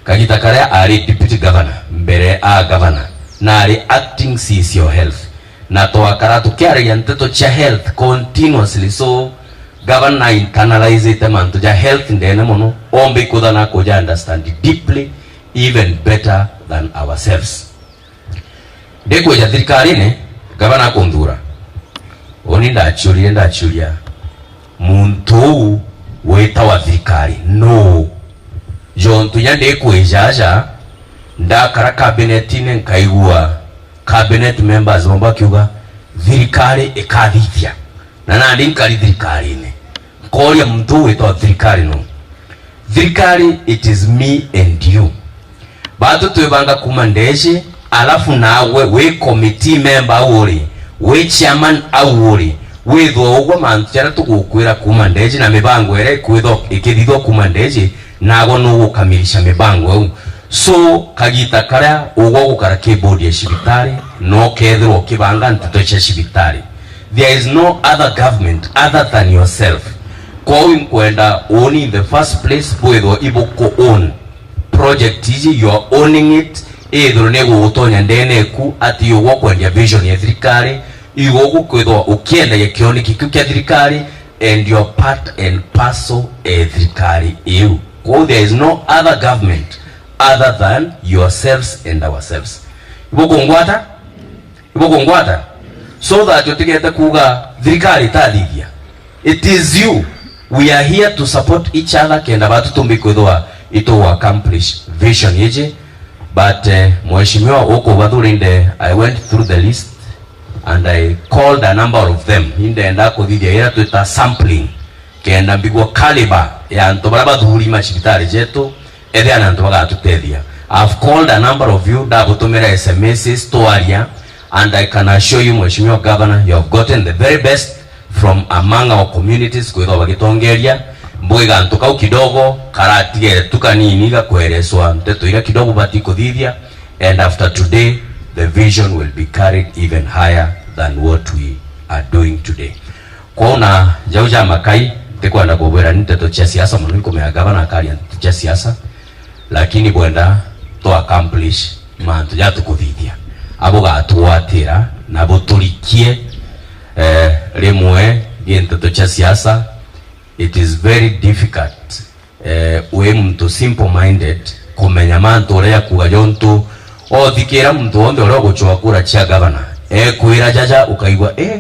kagita karia ari deputy governor, mbere a governor, na ari acting C C O health. Na twakara tukiaragia nteto cia health continuously, so governor internalizite mantu ja health ndene mono, ombe ikutha na kuja understand deeply, even better than ourselves. Ndikwija thirikarine, gavana akunthura. Uni ndachiurire, ndachiuria, muntu uu witawa thirikari nuu? Jontu inya ndikwija aja, ndakara kabinetine, nkaigua cabinet members bamwe bakiuga, "Thirikari ikathithia." Na nandi nkari thirikarine. Nkooria, muntu uu witwa thirikari nuu? Thirikari, it is me and you. Batu twibanga kuuma ndeji, alafu naagwe wi committee member au uri, wi chairman au uri, withwa ugwe mantu jaria tugukwira kuuma ndeji na mibango iria ikwithwa ikithithwa kuuma ndeji, naagwe nugukamilisha mibango iu. So, kagita karia ugwe ugukara ki board ya cibitari, no kethirwa ukibanga nteto cia cibitari. There is no other government other than yourself. Kwou inkwenda uni in the first place bwithwe ibuku own project iji, you are owning it, ithirwe ni gugutonya ndene eku ati ugwa kwendia vision ya thirikari, igo gukwithwa ukiendagia kioneki kiu kia thirikari, and you are part and parcel e thirikari iu. Kwou there is no other government other than yourselves and ourselves. Ibukungwata? Ibukungwata? So that utigete kuuga thirikari itathithia. It is you. We are here to support each other kenda batu tumbi kwithwa itu accomplish vision iji. But, eh, Mheshimiwa, ukubathurinde, I went through the list and I called a number of them. Indenda kuthithia ira twita sampling. Kenda mbigua caliber ya antu baria bathuri macibitari jetu, ethia na antu bagatutethia. I've called a number of you, ndabutumira S M Ss, twaria, and I can assure you, Mheshimiwa Governor, you have gotten the very best from among our communities, kwithwa bagitongeria. Mbwi gantu kau kidogo, karatigere tu kanini gakwereswa nteto iria kidogo bati kuthithia, and after today, the vision will be carried even higher than what we are doing today. Kwou na jau ja makai, ntikwenda kubwira ni nteto cia siasa mono, inkumenya gavana akaria nteto cia siasa, lakini bwenda tu accomplish mantu ja tukuthithia. Abugatuatira na buturikie, eh, rimwe gi nteto cia siasa, it is very difficult eh, wi muntu simple minded, kumenya mantu uria jakuga jontu Othikira muntu wonthe uria ugucua kura cia gavana, ekwira jaja, ukaigua, "Eh,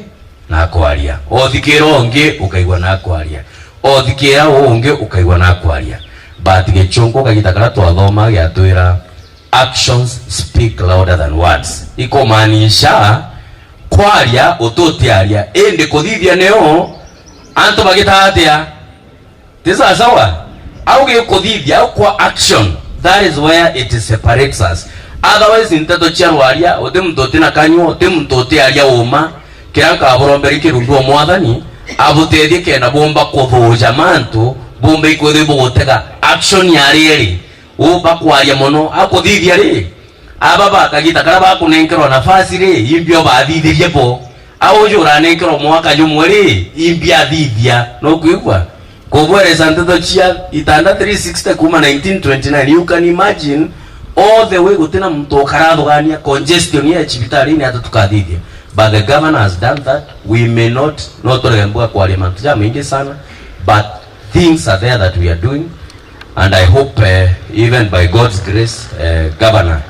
na akwaria." Othikira ungi, ukaigua na akwaria. Othikira uu ungi, ukaigua na akwaria. But Gichunku kagita karia twathoma giatwira, "Actions speak louder than words." Ikumaanisha, kwaria ututiaria, indi kuthithia nio antu bagitaga atia? Ti sawa sawa? Au gikuthithia, au kwa action, that is where it separates us. Otherwise, nteto cia rwaria, uti muntu uti na kanyua, uti muntu utiaria uma. Kiria nkaburomberi kirundu o Mwathani abutethie kenda bumba kuthuja mantu, bumba ikwithirwa bugutega action ya rieri. Umba kwaria mono, akuthithia ri, aba ba kagita karia bakunenkerwa nafasi ri, imbi o bathithirie bo. Au uju uranenkerwa mwaka jumwe ri, imbi athithia. Nukwigua? Kubweresa nteto cia itanda three sixty kuma nineteen twenty-nine, you can imagine all the way, gutina muntu ukarathugania congestion ya cibitari-ini ata tukathithia. But the governor has done that. We may not, no turege mbuga kwaria mantu jamaingi sana, but things are there that we are doing. And I hope, eh, even by God's grace, eh, Governor,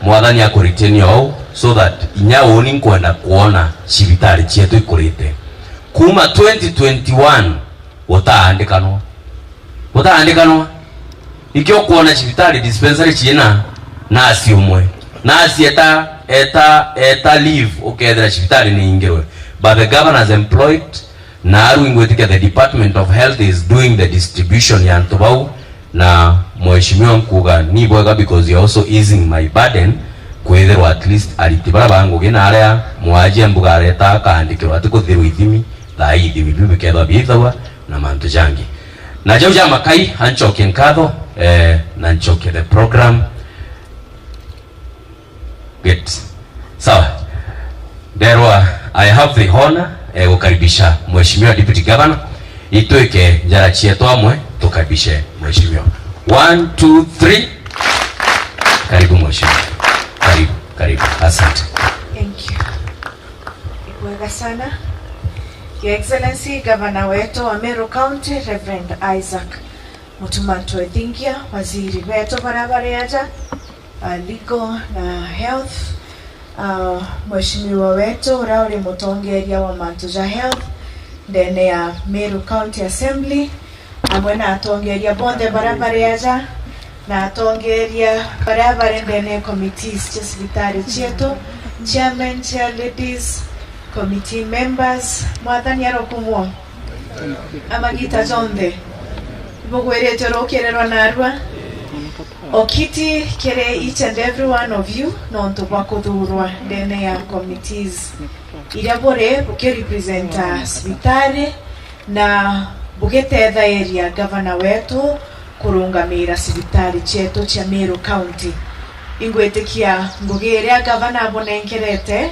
Mwathani akuritini ou, so that inya uni nkwenda kuona cibitari cietu ikurite. Kuma twenty twenty-one, gutaandikanwa. Gutaandikanwa. Ikio kuona cibitari, dispensary ciina nasi umwe. Nasi eta, eta, eta leave, ukethira cibitari ni ingirwe. But the governor has employed Naru ingwitikia the Department of Health is doing the distribution ya antu bau, na mheshimiwa nkuga ni bwega because you're also easing my burden, kwithirwa at least ariti bara ba ngugi na aria mwaji mbuga areta akaandikirwa ati kuthirwa ithimi, thaa ii ithimi biu bikethwa biithagwa na mantu jangi. Na jau ja makai, anchoke nkatho, eh, na nchoke the program. Good. Sawa. Nderwa, I have the honor, eh, gukaribisha Mheshimiwa Deputy Governor. Itwike njara cietu amwe, tukaribishe Mheshimiwa. One, two, three. Karibu Mheshimiwa. Karibu, karibu. Asante. Thank you. Ibwega sana. Your Excellency, Governor wetu wa Meru County, Reverend Isaac Mutuma Ntwethingia, waziri wetu bara bari aja, uh, legal na health, uh, mheshimiwa wetu uria uri mutongeria wa mantu ja health ndene ya Meru County Assembly, amwe na atongeria bonthe baria bari aja, na atongeria baria bari ndene ya committees cia cibitari cietu, chairman, chair ladies, committee members, Mwathani arokumwo. Amagita jonthe, ibugwiritwe rukirirwa narua. Okiti kiri each and every one of you, nontu bwa kuthurwa ndene ya committees iria buri bukirepresenta cibitari na bugitethairia gavana wetu kurungamira cibitari cietu cia Meru County. Ingwitikia ngugi iria gavana abunenkerete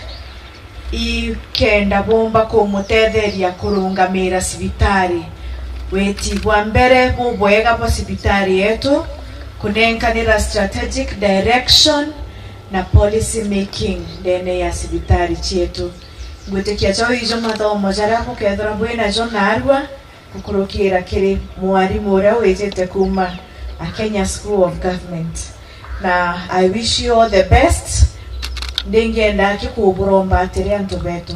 ikenda bumba kumutetheria kurungamira cibitari. Witi bwa mbere bubwega bwa cibitari yetu, kunenkanira strategic direction na policy making ndene ya cibitari cietu. Ngwitikia jau ijo mathomo jaria bukethirwa bwinajo narua, gukurukira kiri mwarimu uria wijite kuma a Kenya School of Government. Na I wish you all the best. Ndingienda aki kuburomba atiri antu betu.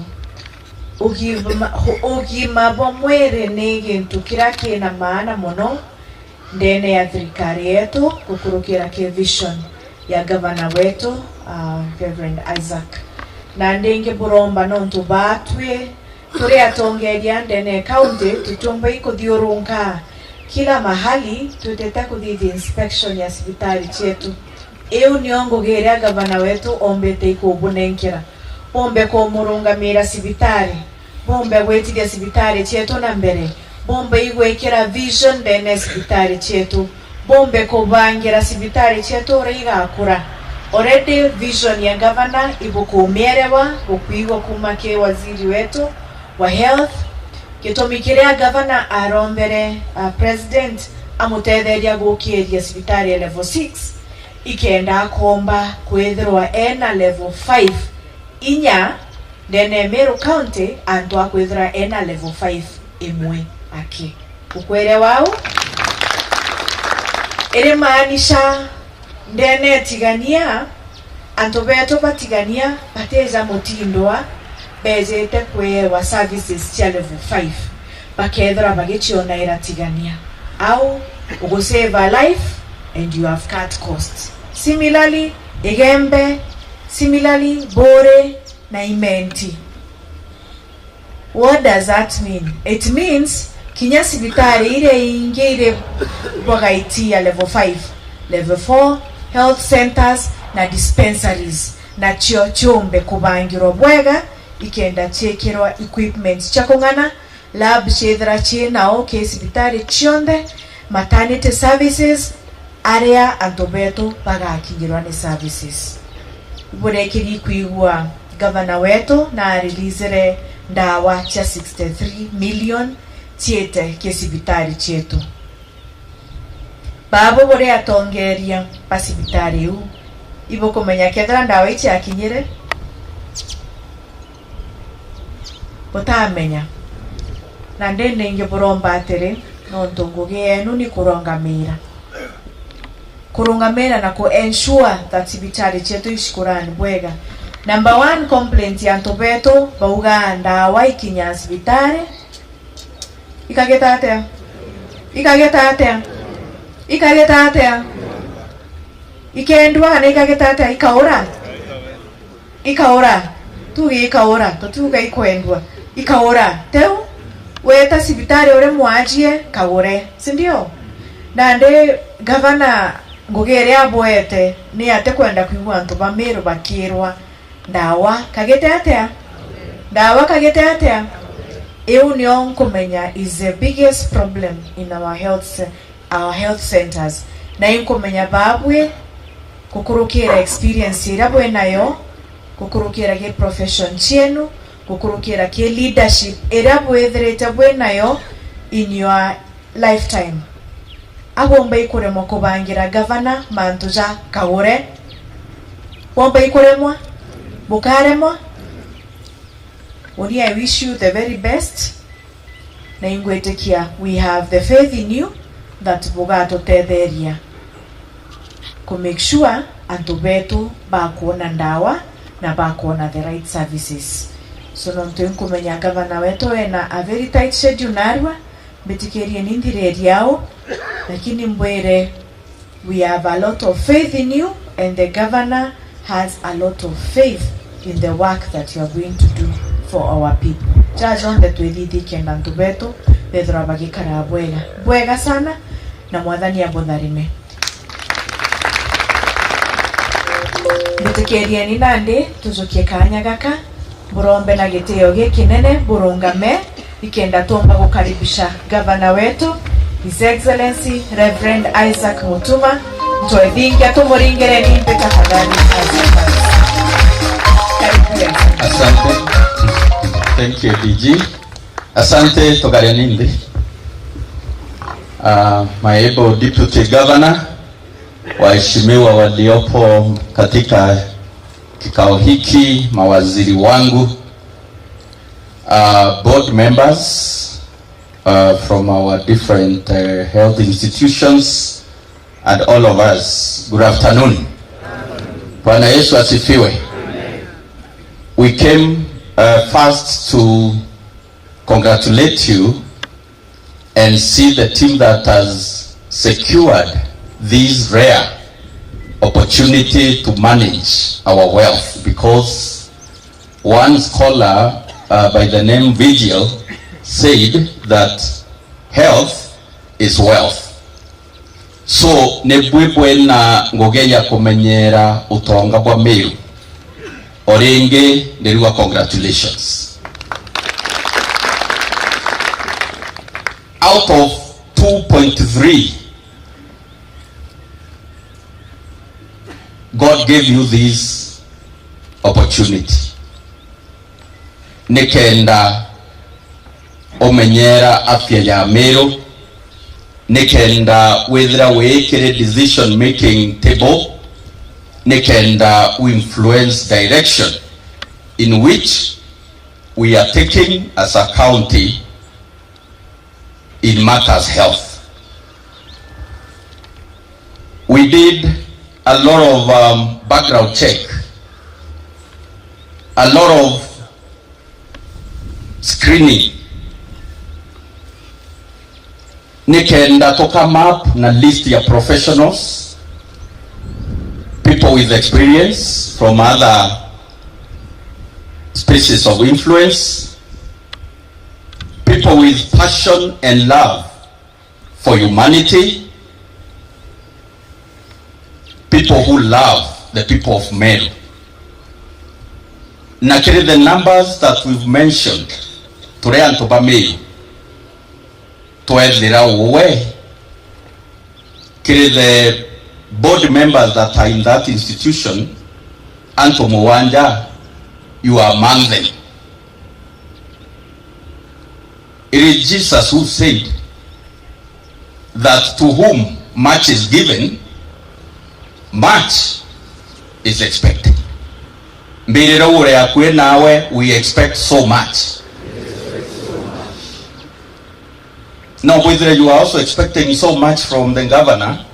Ugima, ugima bwa mwiri ni gintu kiria kina maana muno ndene ya thirikari yetu, gukurukira ki vision ya gavana wetu, uh, Reverend Isaac. Na ndingi buromba nontu batwi turi atongeria ndene ya county, tutiumba ikuthiurunka kila mahali twitite kuthithia inspection ya cibitari cietu. Iu nio ngugi iria gavana wetu ombite ikubunenkera, bombe kumurungamira cibitari, bombe gwitithia cibitari cietu na mbere, bombe igwikira vision ndene ya cibitari cietu, bombe kubangira cibitari cietu uria igakura. Already vision ya gavana ibukumierewa, bukwigua kuma ki waziri wetu wa health. Gitumi kiria gavana arombere, uh, president amutetheria gukiria cibitari ya level six, ikenda akomba kwithirwa ena level five inya ndene ya Meru County, antu akwithira ena level five imwe aki. Ukwere wau? Iri maanisha ndene tigania, Antu betu ba Tigania batija mutindwa bejite kweewa services cia level five, bakethirwa bagicionaira Tigania. Au ugusave a life and you have cut costs. Similarly, Igembe, similarly, Buuri na Imenti. What does that mean? It means kinya cibitari iria ingi iri bwagaitia level five, level four, health centers na dispensaries, nacio ciumbe kubangirwa bwega, ikenda ciikirwa equipment cia kung'ana, lab ciithira cii nao ki cibitari cionthe, maternity services, aria antu betu bagakinyirwa ni services. Iburekiri kwigua gavana wetu na areleasire ndawa cia sixty-three million ciite ki cibitari cietu. Babu buri atongeria ba cibitari iu, ibukumenya kethira ndawa ici ciakinyire? Butamenya. Na ndindi ingi buromba atiri, nontu ngugi yenu ni kurungamira. Kurungamira na ku ensure that cibitari cietu icikurani bwega. Number one complaint ya antu betu, baugaa ndawa ikinya cibitari, ikagita atia? Ikagita atia? Ikagita atia? Ikendua kana ikagita atia? Ikaura? Ikaura. Tuge ikaura, tutiuga ikwendua. Ikaura. Teu, weta cibitari uri mwajie, kagure. Si ndio? Nandi gavana ngugi iria abwete ni ati kwenda kwigua antu ba Meru bakirwa ndawa kagite atia? Ndawa kagite atia? Iu nio nkumenya is the biggest problem in our health se-, our health centers. Na inkumenya babwi gukurukira experience iria bwi nayo, gukurukira ki profession cienu, gukurukira ki leadership iria bwithirite bwi nayo in your lifetime. Abomba ikuremwa kubangira gavana mantu ja kagure? Bomba ikuremwa? Bukaremwa? Uni, I wish you the very best. Na ingwitikia we have the faith in you that bugatutetheria ku make sure antu betu bakwona ndawa na bakwona the right services. So, nontu inkumenya gavana wetu ena a very tight schedule narua, mbitikirieni nthiririe au, lakini mbwire, we have a lot of faith in you, and the governor has a lot of faith in the work that you are going to do for our people. Jaja jonthe twithithi kenda antu betu bethirwa bagikara bwega, bwega sana, na Mwathani abutharime. Mbitikirieni nandi tujukie kaanya gaka, burombe na gitio gikinene, burungame, ikenda tumba gukaribisha gavana wetu, His Excellency Reverend Isaac Mutuma. Twethingia, tumuringireni nthi tafadhali. Karibu. Asante. Thank you, D G. Asante, tukareni nthi. Uh, my able Deputy Governor, waheshimiwa waliopo katika kikao hiki, mawaziri wangu, uh, board members, uh, from our different, uh, health institutions, and all of us, good afternoon. Bwana Yesu asifiwe. We came, uh, first to congratulate you and see the team that has secured this rare opportunity to manage our wealth, because one scholar, uh, by the name Vigil said that health is wealth. So, ni bwi bwina ngugi ya kumenyera utonga bwa Meru. O ringi, ndirigua congratulations. Out of two point three, God gave you this opportunity. Nikenda umenyera afya ya Meru, nikenda withira wikire decision making table, nikenda u influence direction in which we are taking as a county in matters health. We did a lot of, um, background check a lot of screening nikenda to come up na list ya professionals, people with experience from other spaces of influence, people with passion and love for humanity, people who love the people of Meru. Na kiri the numbers that we've mentioned, turi antu ba Meru, twethira uwe, kiri the board members that are in that institution, antu muwanja, you are among them. It is Jesus who said that to whom much is given, much is expected. Mbirire uria akui nawe, we expect so much. No kwithire you are also expecting so much from the governor,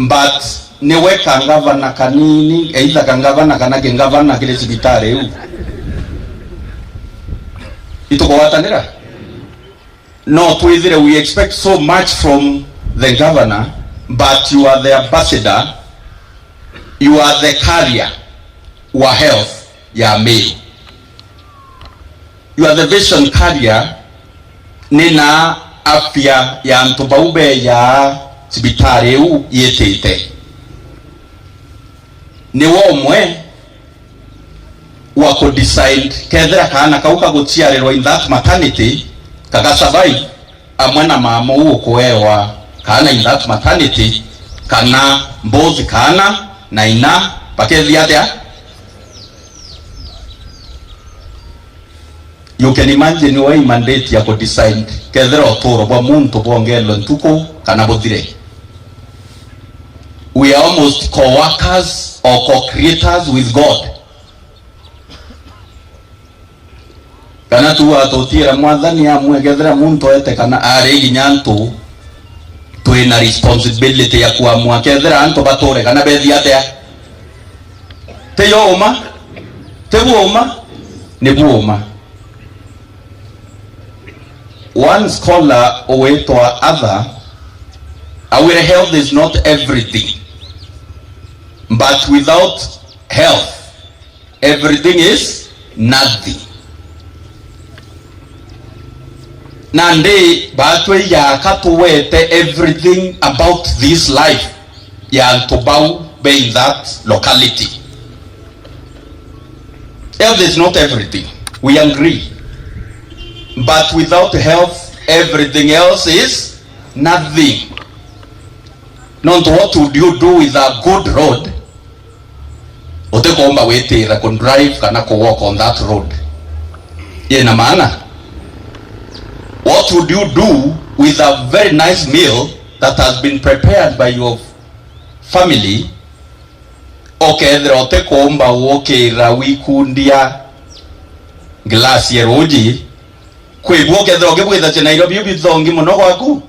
but niwe kangavana kanini, either kangavana kana kingavana kiri cibitari iu. Itukugwatanira? No twithire we expect so much from the governor, but you are the ambassador, you are the carrier wa health ya Meru. You are the vision carrier, nina afya ya antu bau beja cibitari iu yitite. Niwe umwe wa ku decide kethira kaana kau kaguciarirwa in that maternity, kagasurvive amwe na mama uu ukuewa kaana in that maternity, kana both kaana na ina bakethia atia? You can imagine we mandate ya ku decide kethira uturo bwa muntu bwongerwe ntuku kana buthire. We are almost co-workers or co-creators with God. Kana tu atutiira Mwathani amwe, kethira muntu ete kana ari kinya antu, twina responsibility ya kuamua kethira antu bature kana bethi atia. Ti yo uma? Ti buuma? Ni buuma. One scholar ugwitwa Arthur augire, health is not everything, but without health, everything is nothing. Nandi batwi yaka tuwete everything about this life ya antu bau be in that locality. Health is not everything, we agree. But without health, everything else is nothing. Nontu what would you do with a good road? Utikomba gwitira ku drive kana ku walk on that road. Yina maana? What would you do with a very nice meal that has been prepared by your family, ukethira utikumba gukira wikundia glass ya ruji, kwigua ukethira ukibwitha cia Nairobi bithongi muno gwaku?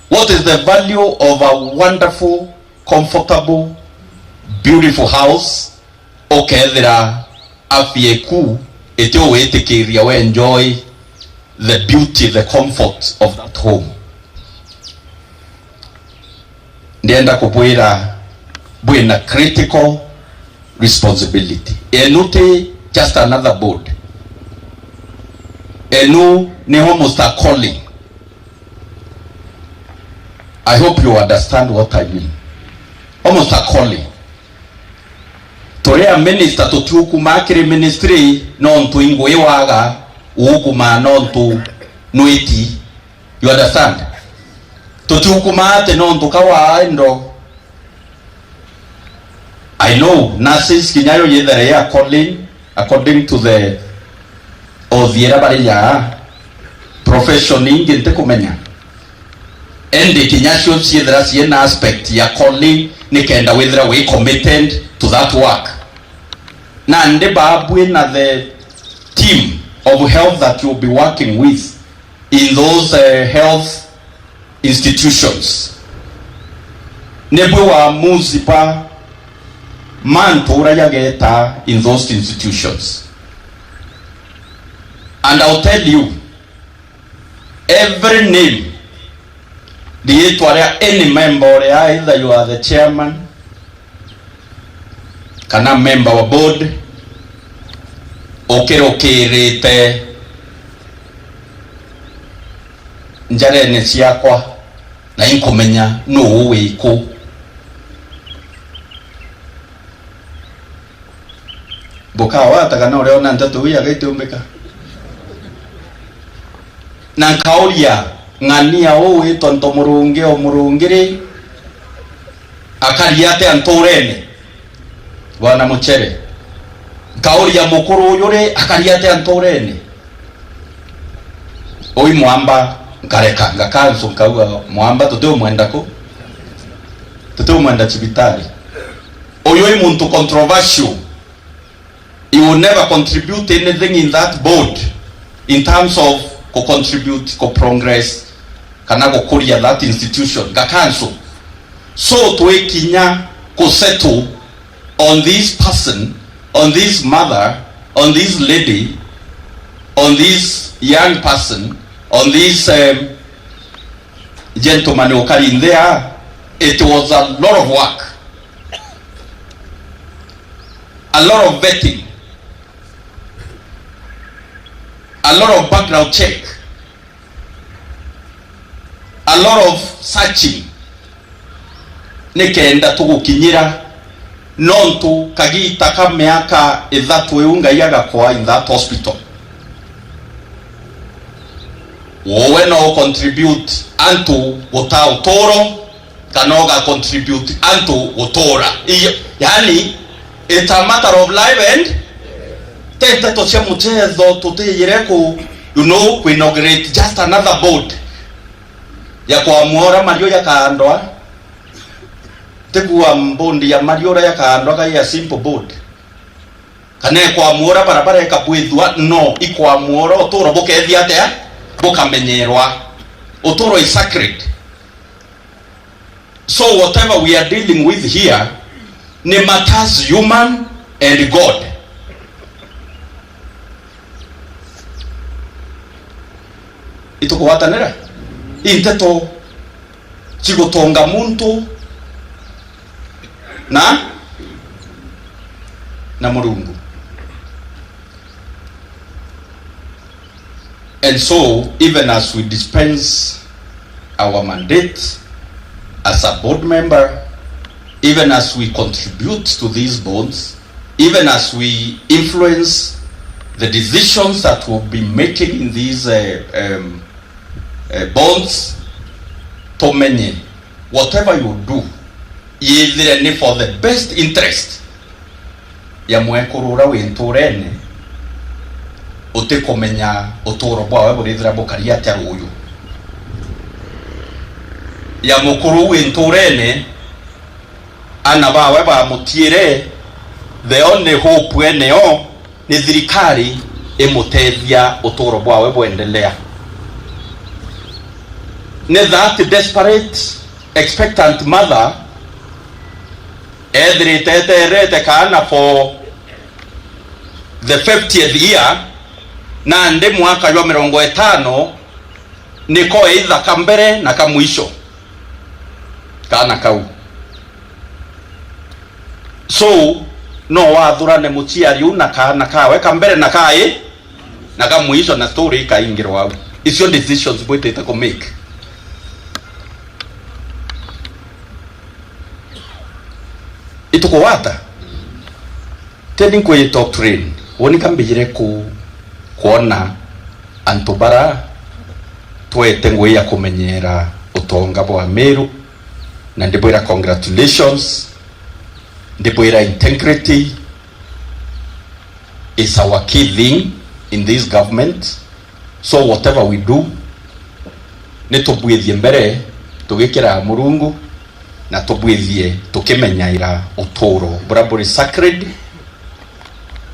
What is the value of a wonderful, comfortable, beautiful house, ukethira afya eku iti ugwitikiria we enjoy the beauty, the comfort of that home? Ndienda kubwira bwina critical responsibility. Enu ti just another board. Enu ni almost a calling. I hope you understand what I mean. Almost a calling. Turi a minister tutiukumaa kiri ministry nontu ingwi waga, uukumaa nontu nwiti. You understand? Tutiukumaa ati nontu ka waa indo. I know nurses kinya yo yethera ya calling according to the othiera bari ya profession ingi ntikumenya. Indi kinya cio ciethira ciena aspect ya calling nikenda withira wi committed to that work. Nandi babwi na the team of health that you'll be working with in those, uh, health institutions. Nibwi uamuzi bwa Mantu uria jageta in those institutions. And I'll tell you, every name, riitwa ria any member uria, either you are the chairman kana member wa board, ukirukirite njarene ciakwa, na inkumenya nuu wi ku. Bukawata kana uria ona nteto iu yagaitiumbika. Na nkauria, ng'ania uu witwa Ntomurungi o Murungi ri, akari atia nturene? Bwana Muchere. Nkauria, mukuru uyu ri, akari atia nturene? Ui mwamba nkareka, ngakansu, nkauga, mwamba tutiumwenda ku, tutiumwenda cibitari. Uyu i muntu controversial. He will never contribute anything in that board in terms of ku contribute ku progress kana gukuria that institution, ngakansu. So twikinya ku settle on this person, on this mother, on this lady, on this young person, on this, um, gentleman ukari there, it was a lot of work, a lot of vetting, a lot of background check, a lot of searching, nikenda tugukinyira, nontu kagita ka miaka ithatu iu Ngai agakoa in that hospital. Wowe no contribute antu gutaa uturo, kana uga contribute antu gutura. Iyo, yani, it's a matter of life and, ti nteto cia muchezo tutiyire ku, you know, ku inaugurate just another board ya kwamua uria mario jakaandwa. Ti kuuga board ya mario uria jakaandwa kai a simple board. Kana ikwamua uria barabara ikabwithua, no, ikwamua uria uturo bukethia atia? Bukamenyerwa. Uturo is sacred. So whatever we are dealing with here, ni matters human and God. Itukugwatanira? I nteto cigutonga muntu na, na Murungu. And so, even as we dispense our mandate as a board member, even as we contribute to these boards, even as we influence the decisions that we'll be making in these, uh, um, uh, boards, tumenye, whatever you do, yithire ni for the best interest ya mwekuru uria wi nturene, utikumenya uturo bwawe burithira bukari atia ruuju. Ya mukuru wi nturene, ana bawe bamutiire, the only hope eneo ni thirikari imutethia uturo bwawe bwendelea. Ni that desperate, expectant mother ethirite eterete kaana for the fiftieth year, nandi mwaka jwa mirongo itano niko either ka mbere na ka mwisho kaana kau. So, no wathurane muciari u na kaana kawe ka mbere na kai na ka mwisho, na story ikaingirwa au. Icio decisions bwitite ku make. Itukugwata? Teni nkwiji doctrine, woni ka mbijire ku, kwona antu bara twete ngugi ya kumenyera utonga bwa Meru, na ndibwira congratulations, ndibwira integrity is our key thing in this government. So whatever we do, ni tubwithie mbere tugikiraga Murungu, na tubwithie tukimenyaira uturo buria buri sacred,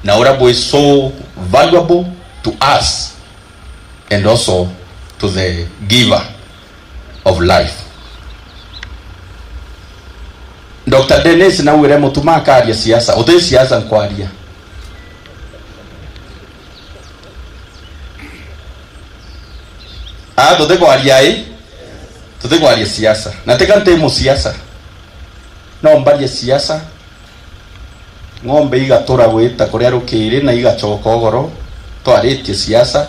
na uria buri so valuable to us and also to the giver of life. Doctor Dennis naugire, "Mutuma akaria siasa." Uti siasa nkwaria. Aa, tutikwaria i? Tutikwaria siasa. Na tiga nti musiasa. No mbarie siasa. Ng'ombe igatura gwita kuria rukiri na igacoka ugoro. Twaritie siasa.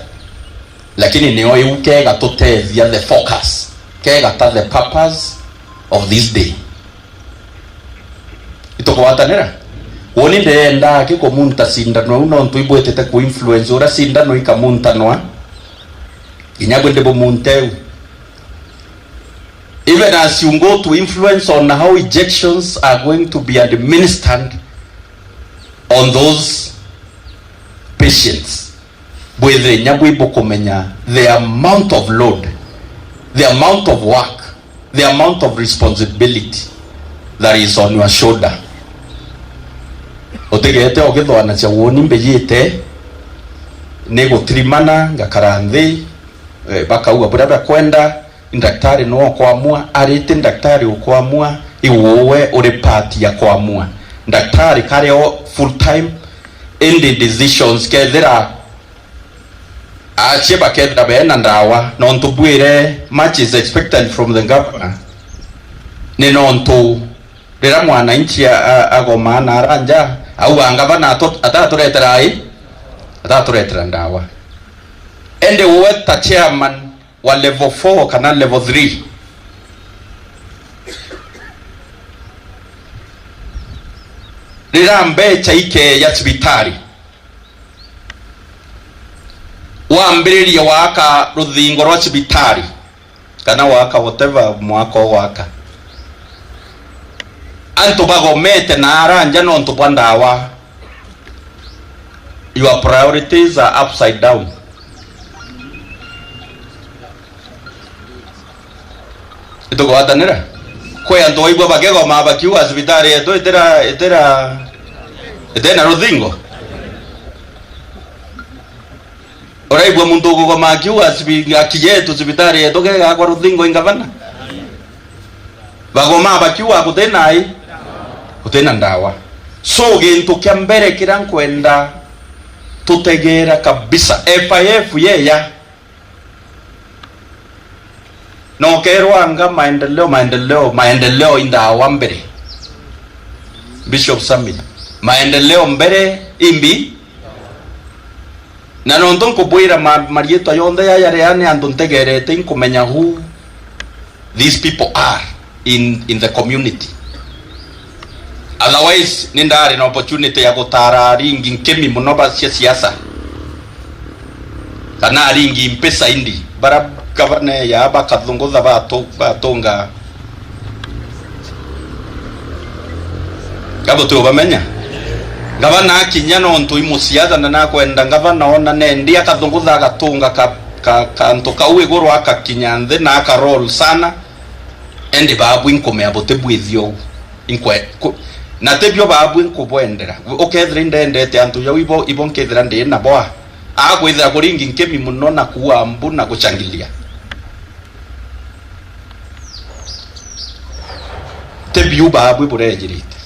Lakini nio iu kega tutethia the focus. Kega ta the purpose of this day. Itukugwatanira? Woni ndeendaa ki kumunta cindano iu, nontu ibwitite ku influence uria cindano ikamuntanwa, kinya bwi ndibumunte u. Even as you go to influence on how injections are going to be administered on those patients, bwithire inya bwi bukumenya the amount of load, the amount of work, the amount of responsibility that is on your shoulder. Utigete ugithwanacia woni mbijite ni gutirimana ngakara nthi, eh, bakauga buria bakwenda, ndaktari no kwamua, ariti ndaktari ukwamua, iwe uri part ya kwamua. Ndaktari kari o full time, indi decisions kethira Acie bakethira bena ndawa, nontu bwire much is expected from the governor. Ni nontu riria mwananchi a-, a-, agomaa na ara nja, auga, "Ngavana atu-, ataturetera i? Ataturetera ndawa." Indi we ta chairman wa level four kana level three, riria mbecha ikeeja cibitari, wambiririe waaka ruthingo rwa cibitari, kana waaka whatever mwaka ugwaka, antu bagomete na ara nja nontu bwa ndawa, your priorities are upside down. Itukugwatanira? Kwi antu waigua bakigoma bakiuga cibitari yetu itira, itira, itina ruthingo. Uraigua muntu ukugoma akiuga, "Cibi-, aki yetu, cibitari yetu kegakwa ruthingo i ngavana." Bagoma bakiuga, "Gutina i? Gutina ndawa." So, gintu kia mbere kiria nkwenda tutegeera kabisa, F I F yeya. Na ukerwa anga maendeleo, maendeleo, maendeleo i ndawa mbere. Bishop Sami, maendeleo mbere imbi? Na nontu nkubwira ma-, mariitwa yonthe yaya ria ni antu ntegerete, inkumenya who these people are in, in the community. Otherwise, ni ndari na opportunity ya gutara aringi nkimi muno ba cia siasa, kana aringi mpesa indi, bara gavana ya bakathungutha batu-, batunga. Kabo tu bamenya? Gavana akinya nontu i musiasa na nakwenda gavana ona nendi akathungutha agatunga ka, ka, kantu kau iguru akakinya nthi na aka roll sana. Indi babu inkumea buti bwithio u. Inkwe-, ku-, na tibio babu inkubwendera. Ukethira indendete antu jau ibo, ibo nkethira ndi nabo a. Akwithira kuringi nkimi muno na kuua mbu na gucangilia. Tibiu babu burejirite.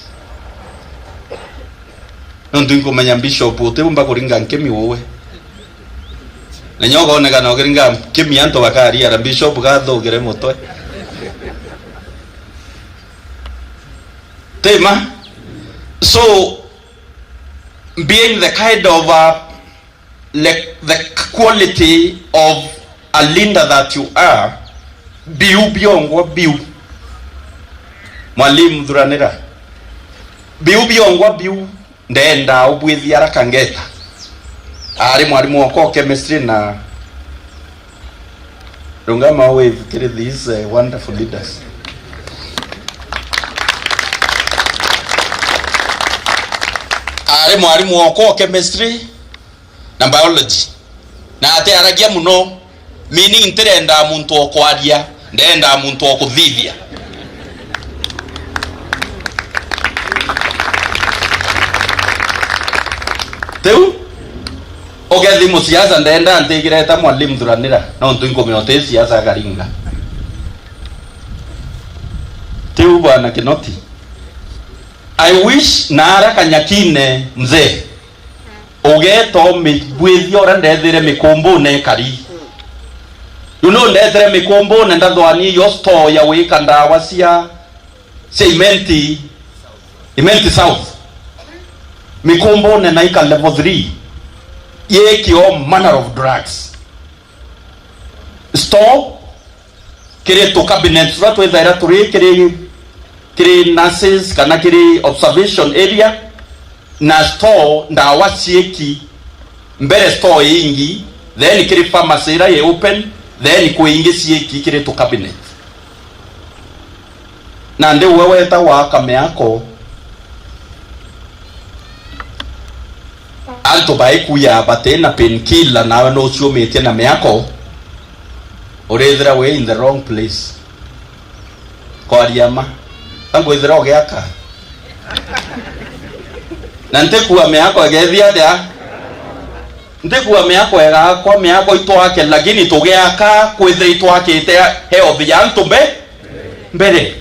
Nontu inkumenya bishop utiumba kuringa nkimi uwe. Na nyo ukonekana ukiringa nkimi antu bakariara bishop gathugire mutwe. Tima? So, being the kind of a, like, the quality of a leader that you are, biu biongwa biu. Mwalimu thuranira. Biu biongwa biu. Ndenda ubwithia ara kangeta. Ari mwalimu wakwa wa chemistry na rungama wave kiri these, eh, wonderful leaders. Ari mwalimu wakwa wa chemistry na biology. Na atiaragia muno, meaning ntirenda muntu o kwaria, ndenda muntu o kuthithia. Tiu? Ugethi musiasa ndenda ntigireta mwalimu thuranira, nontu inkumenya uti siasa akaringa. Tiu bwana Kinoti? I wish naara Kanyakine mzee, ugeeta umibwithia uria ndeethire Mikumbune kari. Riu nu ndeetire Mikumbune ndathwani yo store ya gwika ndawa cia, cia Imenti, Imenti South. Mikumbune naika level three. Yiki all manner of drugs. Store kiri tu cabinet turia twithaira turi kiri, kiri nurses kana kiri observation area, na store ndawa ciiki, mbere store ingi, then kiri pharmacy iria i open, then kwi ingi ciiki kiri tu cabinet. Nandi uwe wetagwa Kameako, antu baikuya bati na painkiller, nawe nuciumitie na miako, urithira wi in the wrong place. Kwaria ma, angwithira ugiaka. Na ntikua miako igethia atia? Ntikua miako egakwa, miako itwake, lakini tugiaka kwithira itwakite health ya antu mbe-, mbere.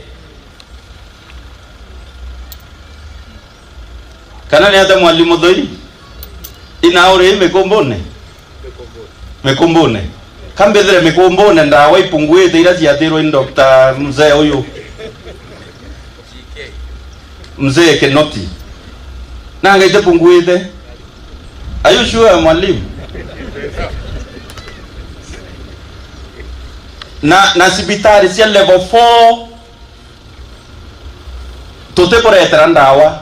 Kana ni atia, mwalimu Thoi? Ina uri Mikumbune? Mikumbune. Kambithire Mikumbune ndawa ipunguite iria ciathirwe ni Doctor Mzee uyu. Mzee Kinoti. Nanga itipunguite. Are you sure, mwalimu? Na, na cibitari cia level four, tutikuretera ndawa,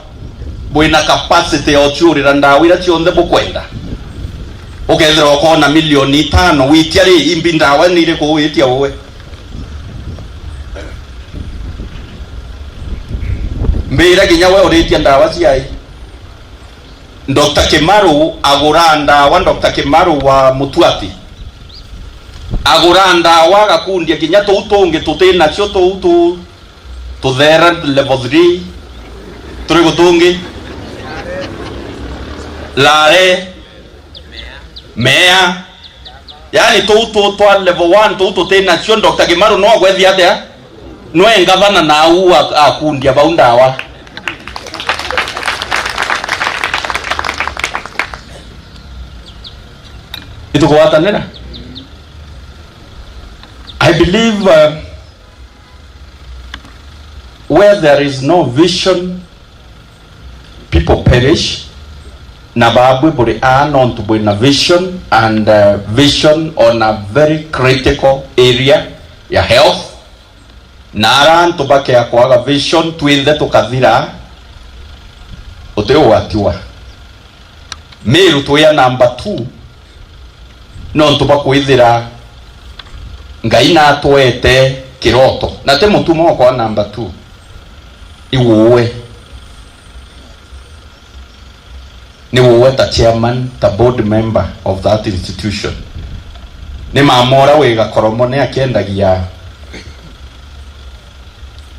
bwina capacity ya uciurira ndawa iria cionthe bukwenda. Ukethira ukoona milioni itano, witia ri, imbi ndawa ni iriku witia uwe? Mbira kinya we uritia ndawa ciai? Doctor Kimaru agura ndawa, Doctor Kimaru wa Mutuati, agura ndawa agakundia kinya tuu tungi tuti nacio, tuu tu, tuthera level three, turi gutungi, Lare, Mea, yani tuu tu twa level one, tuu tuti nacio, Doctor Kimaru no agwethia atia? Nwe ngavana na au a-, akundia bau ndawa. Nitukugwatanira? I believe, uh, where there is no vision, people perish. Na babwi buri aa nontu bwina vision, and, uh, vision on a very critical area ya health. Na ara antu bakea kwaga vision, twinthe tukathira, uti ugwatiwa. Meru twi a number two, nontu bwa kwithira Ngai natwete kiroto. Na ti Mutuma okwa number two. Iwe uwe. Ni uwe ta chairman, ta board member of that institution. Ni mama ura wi Gakoromone akiendagia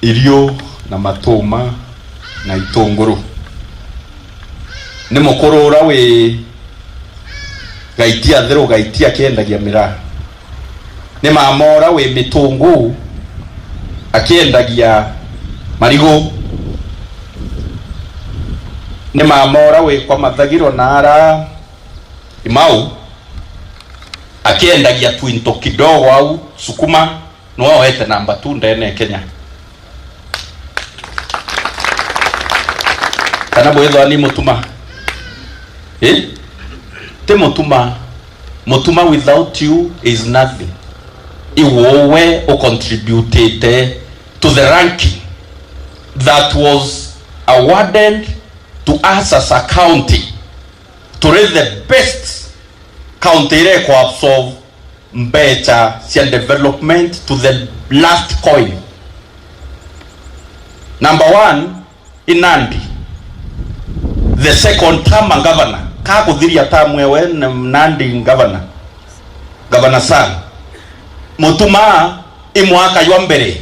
irio na matuma na itunguru. Ni mukuru ura wi Gaitia Thiru, Gaitia akiendagia miraa. Ni mama ura wi Mitungu akiendagia marigu. Ni mama ura wi kwa Mathagiro na ara Imau akiendagia twinto kidogo au, sukuma, niwe oete namba two ndene ya Kenya. Kana bwithwa ni Mutuma? Eh? Ti Mutuma. Mutuma without you is nothing. Iwe uwe ucontributite to the ranking that was awarded to us as a county. Turi the best county iria ikuabsorb mbecha cia development to the last coin. Number one i Nandi, the second term governor, ka kuthiria term ewe n-, Nandi governor, Governor Sang. Mutuma i mwaka jwa mbere.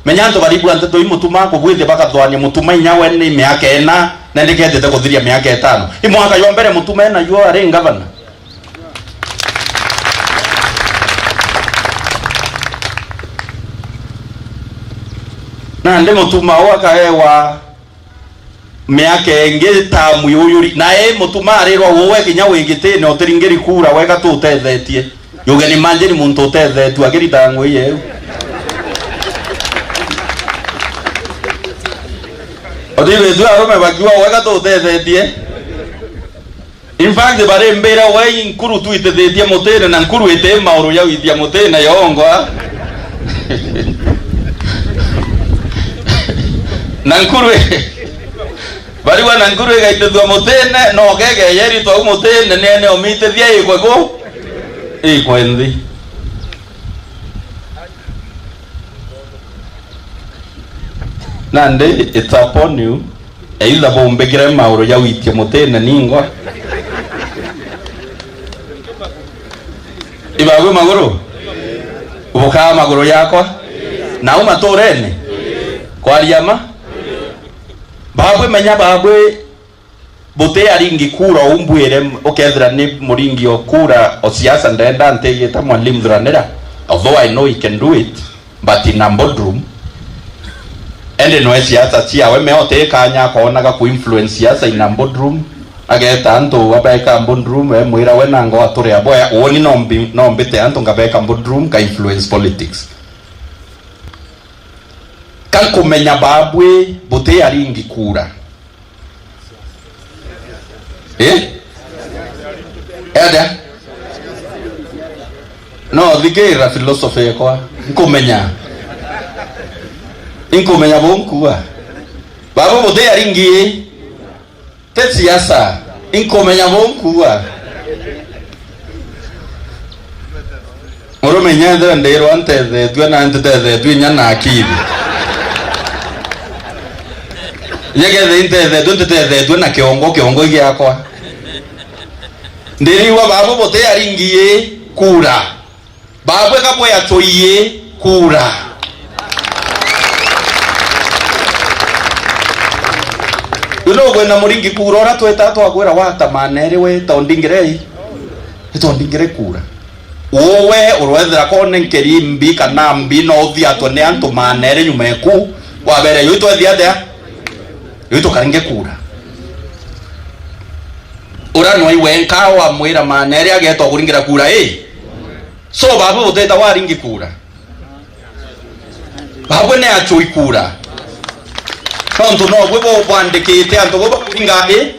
Menya antu baribua nteto i Mutuma kubwithia bakathwania Mutuma inya we ni miaka ina na ndiketete kuthiria miaka itano. I mwaka jwa mbere Mutuma ena jua ari ngavana. Nandi Mutuma u akaewa miaka ingi tamu yuyuri, na i mutuma arirwa uwe kinya wi gitine utiringiri kura, wega tutethetie. You can imagine muntu utethetue akiritaga ngui yeu. Utithitue arume bakiuga, wega tutethetie. In fact, bari mbira we nkuru twitithitie mutine, na nkuru iti mauru ya gwithia mutine yongwa. Na nkuru i-, bariwa na nkuru igaitithua mutine, no kege yeritwa u mutine, nene omitithia ikwe ku, ikwe nthi. Nandi, it's upon you. Either bumbikire mauru ja gwitia mutine ningwa. Ibagwe maguru. Bukaa maguru jakwa. Nau maturene. Kwaria ma. Babwe menya babwe. Buti aringi kura umbwire, ukethira ni muringi o kura o siasa, ndenda ntigite Mwalimu Thuranira, although I know he can do it, but in a boardroom, ende nwe siasa ciawe, me ote kanya akoonaga ku influence siasa in a boardroom, ageta antu abeka boardroom, emwira we nanga ature aboya, uuni no mbi-, no mbite antu ngabeka boardroom, ka influence politics. Ka nkumenya babwi buti aringi kura. Eh? Eda? No, thikira philosophy yakwa. Nkumenya. Nkumenya bunkua. Babu buti aringi. Te siasa. Nkumenya bunkua. Murume inya ethira ndirwa ntethetue na ntitethetue inya na akiri. Inya kethira ntethetue, ntitethetue na kiongo, kiongo giakwa. Ndirigwa babu buti aringi kura. Babu eka bwe atwiye kura. Uno gwena muringi kura ura tweta twakwira wata maneri we tondingirei. Itondingire kura. Uwe urwethira kone nkeri mbi kana mbi no uthiatwe ni antu maneri nyuma eku. Wabere yu twethia atia? Yu tukaringe kura. Ura nwe wenka wamwira maneri agetwa kuringira kura i. So babu uteta waringi kura. Babwe ne acui kura. Tontu no bwe bo bwandikite antu bo bakuringa i.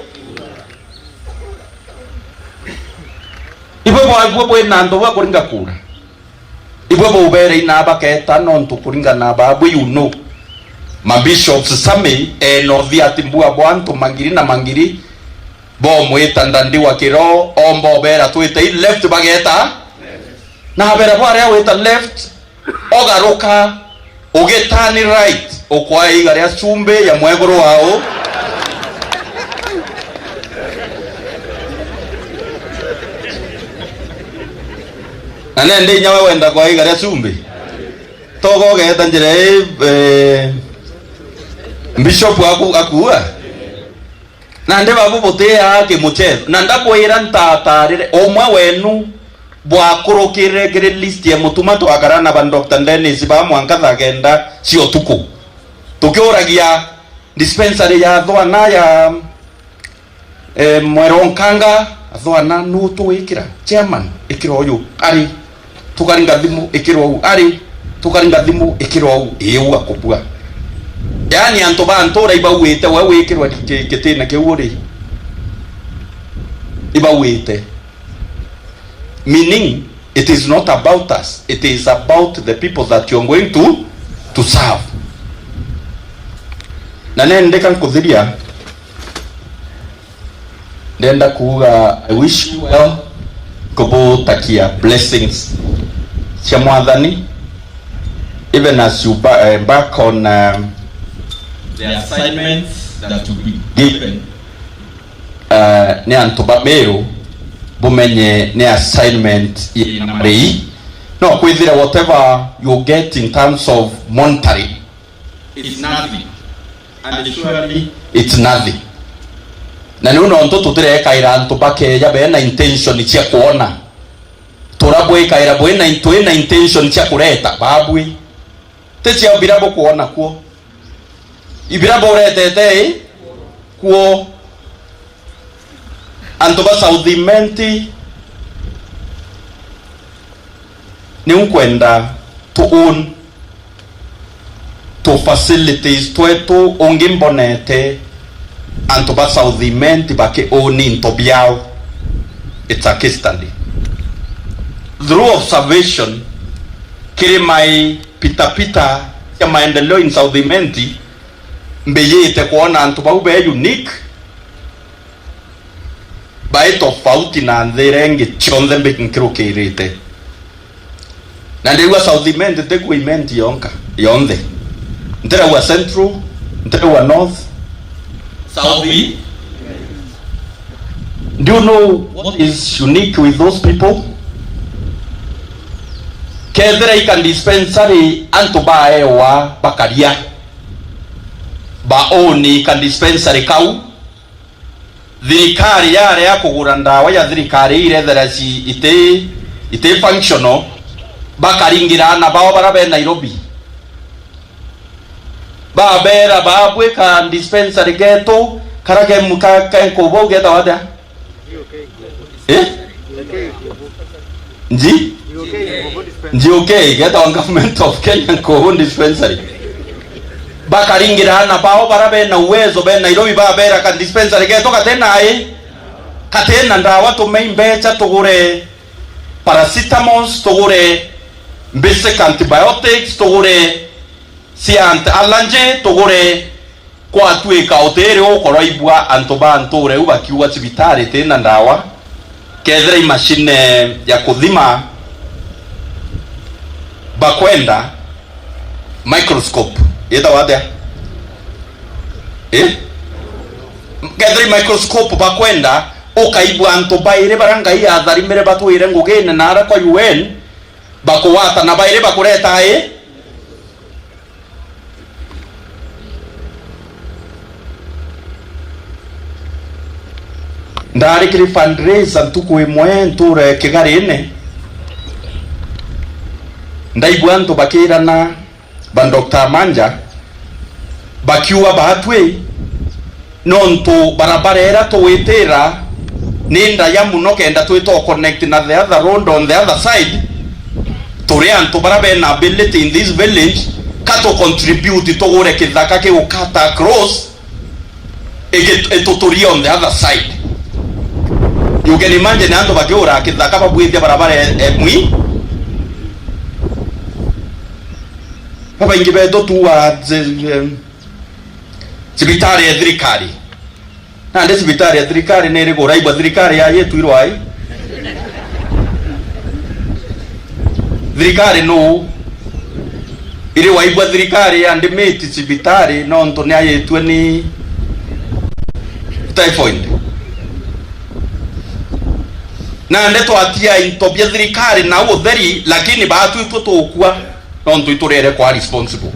Ibwe bwabwe bwe na antu bakuringa kura. Ibwe bubere ina baketa nontu kuringana babwe, you know. Ma bishops sami eno thiati mbua bwa antu mangiri na mangiri. Bomwita ndandi wa kiro, omba obera twite i left bageta. Na abera bwaria wita left. Ogaruka, ugitani right, ukwaa iga ria cumbi ya mweguru wao. Na nende inya we wenda kwa iga ria cumbi? Togo ugeta njira ii, eh, bishop aku-, akuua? Nandi babu butiaa kimuchetho. Na ndabwira ntatarire, umwe wenu bwakurukire kiri list ya mutuma twakara na ba Doctor Dennis ba mwanka thaa kenda cia utuku. Tukiuragia dispensary ya Thwana ya, eh, Mweronkanga, Thwana nu tuwikira chairman ikira uyu ari. Tukaringa thimu ikirwa u, ari, tukaringa thimu ikirwa u, ii u akubua. Yaani antu ba ntura ibauite we wikirwa ki-, kitine kiu uri. Ibauite. Meaning, it is not about us, it is about the people that you are going to, to serve. Na nendeka nkuthiria, ndenda kuuga, I wish you well, kubutakia blessings cia Mwathani, even as you ba-, eh, embark on, um, the assignments that you've been given. Uh, ni antu ba Meru, bumenye ni assignment ina marii. No kwithira whatever you get in terms of monetary, it's nothing. And surely it's nothing. Na niu nontu tutirekaira antu bakeja bena intention cia kwona. Turabwikaira bwina, twina intention cia kureta, babwi. Ti cia bira bukwona kuo. Ibira buretete, ii? Kwou antu ba South Imenti, ni nkwenda tu own tu facilities twetu. Ungi mbonete antu ba South Imenti baki own into biao. It's a case study. Through observation, kiri my pitapita cia maendeleo in South Imenti, mbijite kwona antu bau be unique, bai tofauti na nthi iria ingi cionthe mbi-, nkirukirite. Na ndirigua South Imenti, ntirigua Imenti yonka, yonthe. Ntirigua Central, ntirigua North. South. Do you know what is unique with those people? Kethira ika dispensary antu baewa bakaria, ba own ika dispensary kau, thirikari yarea kugura ndawa ya thirikari irethera ci iti, iti functional, bakaringira ana bao bara be Nairobi. Babera babwika dispensary getu, kara ke mu-, ka, ke nkubu getawa atia? Eh? Nji? Nji, okay, getawa Government of Kenya Nkubu Dispensary. Bakaringira ana bao bara bena uwezo, be Nairobi, babera ka dispensary getu gatena i, katena ndawa, tumei mbecha tugure paracetamols, tugure basic antibiotics, tugure cia anti allergy, tugure. Kwatuika utiri ukoroibua antu ba nture u bakiuga cibitari itina ndawa, kethira imashine ya kuthima bakwenda, microscope, yetawa atia? Eh? Kethira microscope bakwenda, ukaibua antu bairi bara Ngai atharimire batwire ngugine na ara kwa U N, bakugwatana bairi bakureta i Ndari kiri fundraiser ntuku imwe nture Kigarine, ndaigua antu bakirana ba Doctor Manja bakiuga batwi nontu barabara iria tugwitira ni ndaya muno, kenda twita connect na the other road on the other side. Turi antu bara bena ability in this village, ka tu contribute tugure kithaka kiu cut across, iki-, ituturie on the other side. You can imagine antu bakiura kithaka babwithia barabara e-, emwi. Babaingi betu tuwa zi-, em, cibitari ya thirikari. Nandi cibitari ya thirikari ni iriku? Uraigua thirikari ya yetu irwai? Thirikari nu iri waigua thirikari ya ndimiti cibitari nontu ni ayitue ni typhoid? Nandi twatia into bia thirikari na utheri, lakini baatu itwe tukua. Nontu iturere kwa responsible.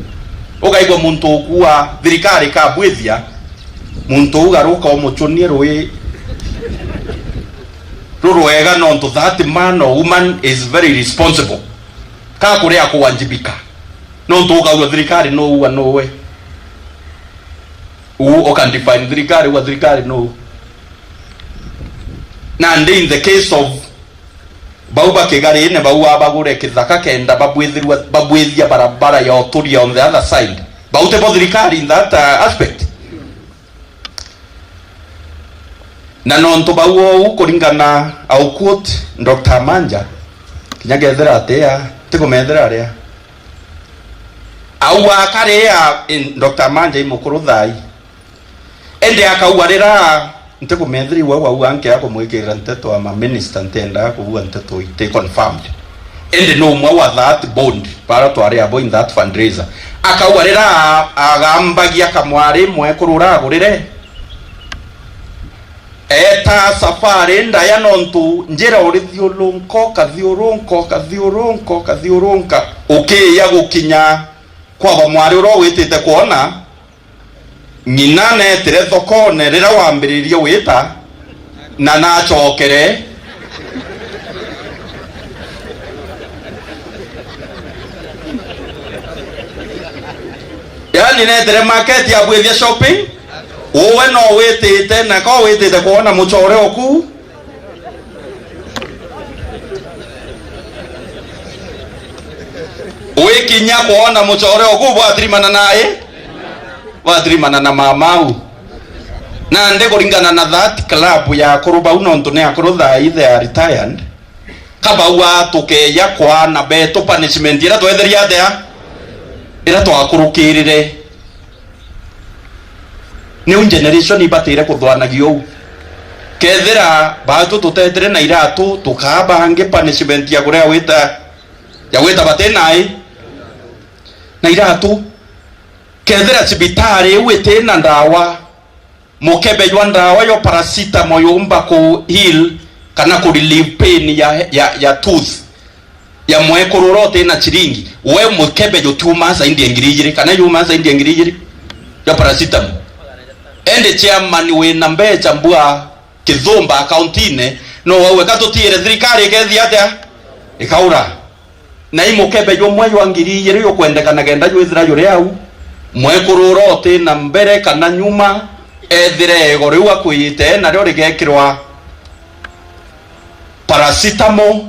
Ukaigua muntu ukua thirikari ikabwithia, muntu ugaruka umuchunie rui rurwega, nontu that man or woman is very responsible. Ka kuria kuwajibika. Nontu ukaigua thirikari no ua no we. U, uka define thirikari, ua thirikari no. Nandi in the case of bau ba Kigarine, bau abagure kithaka kenda babwithirua, babwithia barabara ya uturia on the other side. Bau tibo thirikari in that, uh, aspect. Na nontu bau ou kuringana, I'll quote Doctor Manja, kinya kethira atia, tikumethira aria. Au akaria, in, Doctor Manja i mukuru thai. Indi akauga rira, ntikumethira iwe wauga nkea kumwikirira nteto ama minister, ntiendaga kuuga nteto iti confirmed. Indi ni umwe wa that board, bara twari abo in that fundraiser. Akauga rira agambagia kamwari mwekuru uragurire, eta safari ndaya nontu njira urithiurunka, ukathiurunka, ukathiurunka, ukathiurunka, ukiya gukinya kwaba mwari uria witite kwona, ng'ina neetire thokone riria wambiririe gwita, na naacokere. Yaani, neetire market ya gwithia shopping, Uwe no witite, na ko witite kwona muchore oku? Wikinya kwona muchore oku bwatirimana nae? Bwatirimana na mamau. Nandi kuringana na that club ya akuru bau, nontu ni akuru thaa ii they are retired, kabauga tukeeja kwaana betu punishment iria twetheria atia? Iria twakurukirire. New generation ibatire kuthwanagia uu. Kethira baatu tutetire na iratu, tukaa bangi punishment ya kuria wita, ya gwita bati nai na iratu. Kethira cibitari iu iti na ndawa, mukebe jwa ndawa yo paracetamol yumba ku heal kana ku relieve pain ya, ya, ya tooth ya mwekuru uria uti na chiringi, we mukebe jutiuma zaidi ya ngiri ijiri, kana yuuma zaidi ya ngiri ijiri ya paracetamol. Indi chairman wina mbecha mbua kithumba akaunti-ini, no wauga ka tutiire thirikari ikethia atia? Ikaura. Na i mukebe jumwe jwa ngiri ijiri jukwendekana kenda jwithira juri au, mwekuru uria uti na mbere kana nyuma, ethire ego riu akwiyite nario rigekirwa paracetamol,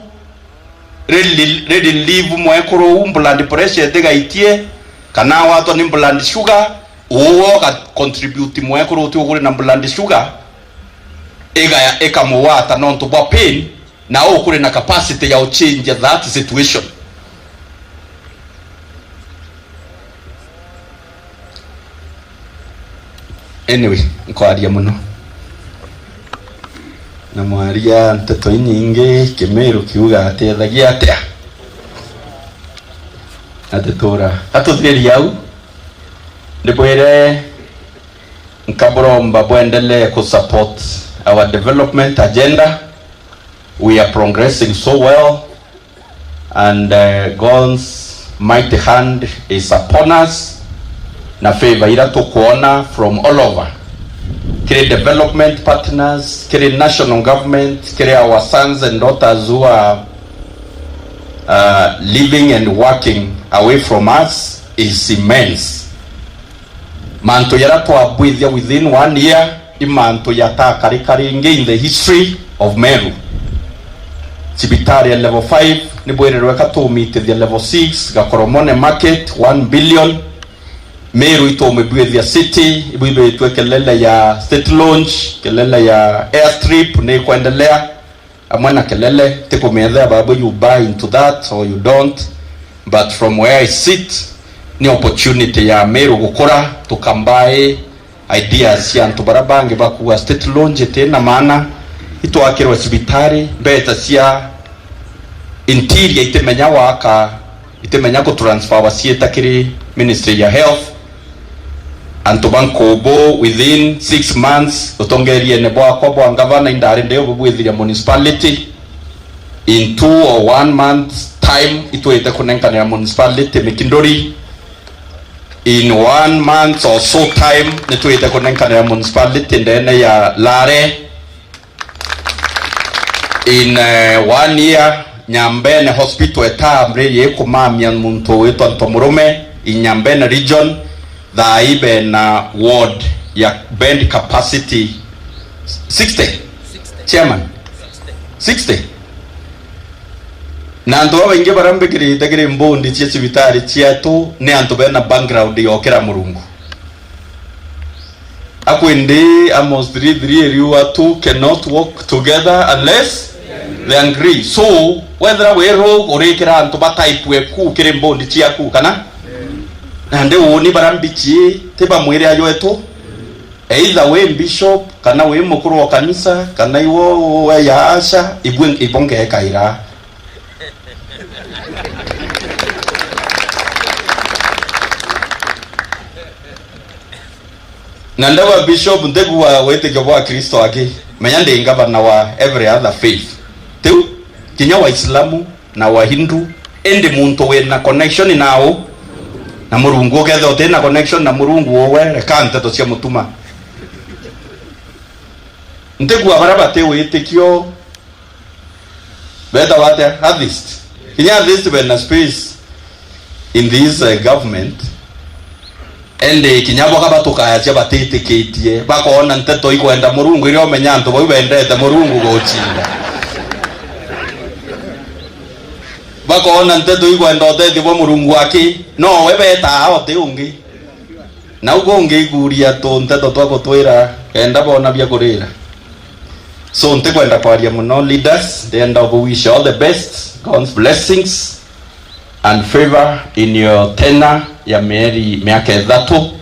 ri-, ri-, relieve mwekuru uu blood pressure itigaitie, kana awatwa ni blood sugar, uwe uga contribute mwekuru uti uguri na blood sugar, igaya ikamugwata nontu bwa pain, na u kuri na capacity ya uchange that situation. Anyway, nkwaria muno. Na mwaria nteto inyingi, Kimiru kiuga ati ethagia atia? Ati tura. Atuthiriria au. Ndibwire nkaburomba bwendelee ku support our development agenda. We are progressing so well. And, uh, God's mighty hand is upon us, na favor ira tukwona from all over, kiri development partners, kiri national government, kiri our sons and daughters who are, uh, living and working away from us is immense. Mantu jaria twabwithia within one year i mantu jatakarika ringi in the history of Meru. Cibitari ya level five nibwirirwe ka tumitithia level six, Gakoromone Market, one billion. Meru itumibwithia city, ibwithitwe kelele ya state launch, kelele ya airstrip ni ikwendelea. Amwe na kelele, tikumenya babu you buy into that or you don't, but from where I sit, ni opportunity ya Meru gukura, tukambae ideas cia antu bara bangi bakuga state launch iti na maana, itwakirwe cibitari, mbeca cia interior itimenya waka, itimenya ku transfer ciita kiri Ministry ya Health. Antu ba Nkubu, within six months, utongeriene bwakwa bwa ngavana, indari ndi ububwithiria municipality. In two or one month time, itwite kunenkanira municipality Mikinduri. In one month or so time, nitwite kunenkanira municipality ndene ya Lare. In, eh, one year, Nyambene Hospital etamri yikumamia muntu witwa Ntomurume in Nyambene region, thaa ii bena ward ya bed capacity sixty. Chairman, sixty. Na antu babaingi baria mbikirite kiri mbondi cia cibitari cietu ni antu bena background ya ukira Murungu. Akwindi Amos three three eriuga, "Two cannot walk together unless they agree." So, wethira wi rogue, urikira antu ba type eku kiri mbondi ciaku, kana? Nandi uuni bara mbichi, ti ba mwiri ayo etu. Either wi bishop, kana wi mukuru wa kanisa, kana iwe we ya asha, ibwe, ibongekaira. Na ndauga bishop, ntigua witikio bwa Kristo aki, menya ndi ngavana wa every other faith. Tiu, kinya Waislamu na Wahindu, indi muntu wina connection nau na Murungu. Ukethira utina connection na Murungu, uwe reka nteto cia mutuma. Ntigua baria bati witikio betagwa atia? Atheist. Kinya atheist bena space in this, uh, government. Indi kinya bo kaba tukayacia batitikitie, bakoona nteto ikwenda Murungu, iria umenya antu bau bendete Murungu gucinda. Bakoona nteto ikwenda utethio bwa Murungu aki, nowe betaa uti ungi. Nau kungi ikuria tu nteto twa gutwira kenda boona bia kurira. So, ntikwenda kwaria muno, leaders, ndienda ubu wish all the best, God's blessings and favor in your tenure ya mieri, miaka ithatu.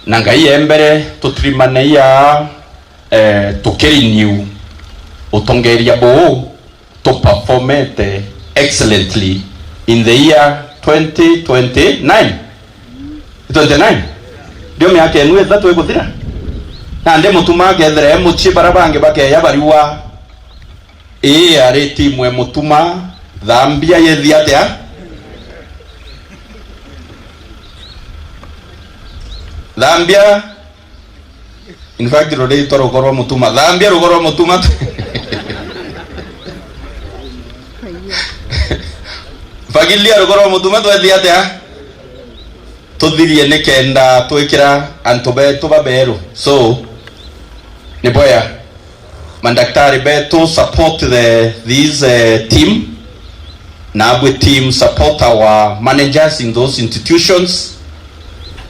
Na Ngai e mbere, tutirimanei aa, eh, tukirenew utongeria buu, tuperformete excellently in the year twenty twenty-nine. Twenty-nine? Ndio miaka enu ithatu iguthira? Nandi Mutuma akethira e mucii, bara bangi bakeya bariua. Ii, ari timu e Mutuma, Thambia yethi atia? Thambia. In fact, ruritwa rugo rwa Mutuma. Thambia rugo rwa Mutuma. Fagilia rugo rwa Mutuma, twethi atia? Tuthirie nikenda twikira antu betu baberu. So, ni bwega. Mandaktari betu, support the, this, uh, team. Nabwe team, support our managers in those institutions.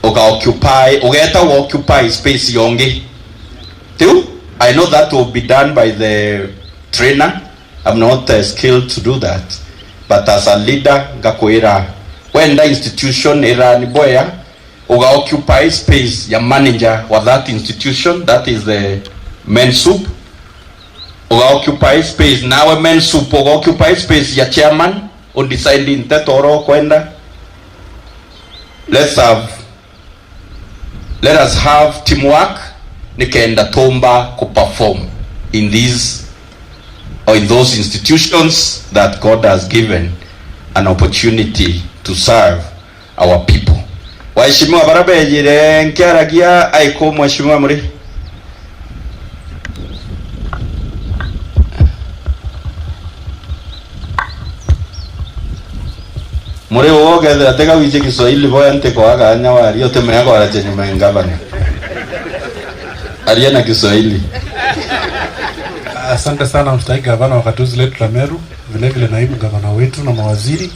Uka occupy, ugeta u occupy space yongi. Tiu, I know that will be done by the trainer. I'm not, uh, skilled to do that. But as a leader, ngakwira, wenda institution ira ni boya, uga occupy space ya manager wa that institution, that is the men sup. Uga occupy space, nawe men sup, uga occupy space ya chairman, u decide nteto oro kwenda. Let's have, let us have teamwork, nikenda tumba ku perform in these or in those institutions that God has given an opportunity to serve our people. Waheshimiwa bara bejire nkiaragia aiku, mheshimiwa muri? Muri uo ukethira tiga wiji Kiswahili boya ntikwa kanya waria utimenya kwaracia nyuma ya ngavana. Aria na Kiswahili. Asante sana mstahiki gavana wa gatuzi letu la Meru, vile vile naibu gavana wetu na mawaziri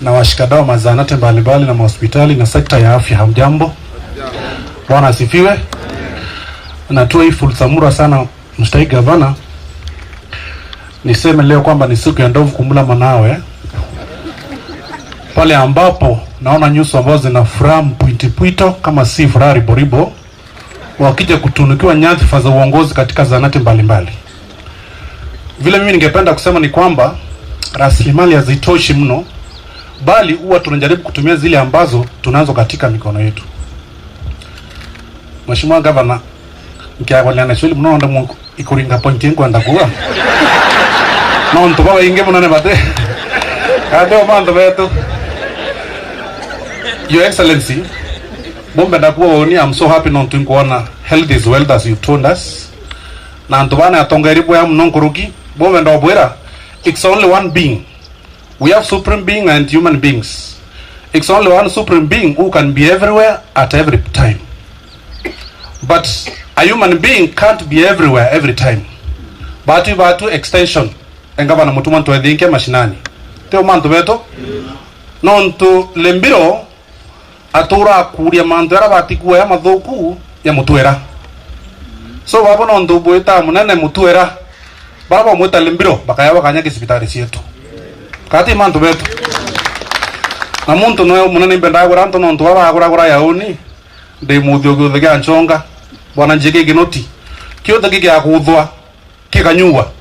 na washikadau wa mazahanati mbalimbali na mahospitali na sekta ya afya. Hamjambo? Bwana asifiwe. Natoa hii fursa mura sana mstahiki gavana, niseme leo kwamba ni siku ya ndovu kumla manawe, pale ambapo naona nyuso ambazo zina furaha mpwitipwito kama si furaha riboribo, wakija kutunukiwa nyadhifa za uongozi katika zahanati mbalimbali. Vile mimi ningependa kusema ni kwamba rasilimali hazitoshi mno, bali huwa tunajaribu kutumia zile ambazo tunazo katika mikono yetu. Mheshimiwa Gavana, nkiagolea na Swahili muno, nonde mu-, ikuringa point nkwenda kuuga. Nontu babaingi muno ni bati. Ati o mantu betu. Your Excellency, bumbenda kuuga uni, I'm so happy nontu nkwona health is wealth as you told us. Na antu bana atongeria bwega muno nkuruki, bumbenda ubwira, it's only one being. We have supreme being and human beings. It's only one supreme being who can be everywhere at every time. But a human being can't be everywhere every time. Batu, batu extension. Engavana Mutuma ntwethinke mashinani. Tio mantu betu. Nontu Lembiro atura akuria mantu jaria batikuoya mathuku ya Mutwera. So, babo nontu bwita munene Mutwera, bara bamwita Lembiro, bakaya bakanya gicibitari cietu. Kati mantu betu. Na muntu nwe munene imbendaa gura antu nontu baba aguragura yauni, ndi muthiu giuthe gia nchonga, bwana njiki kinoti. Kiuthe gigiakuthwa, kikanyuwa,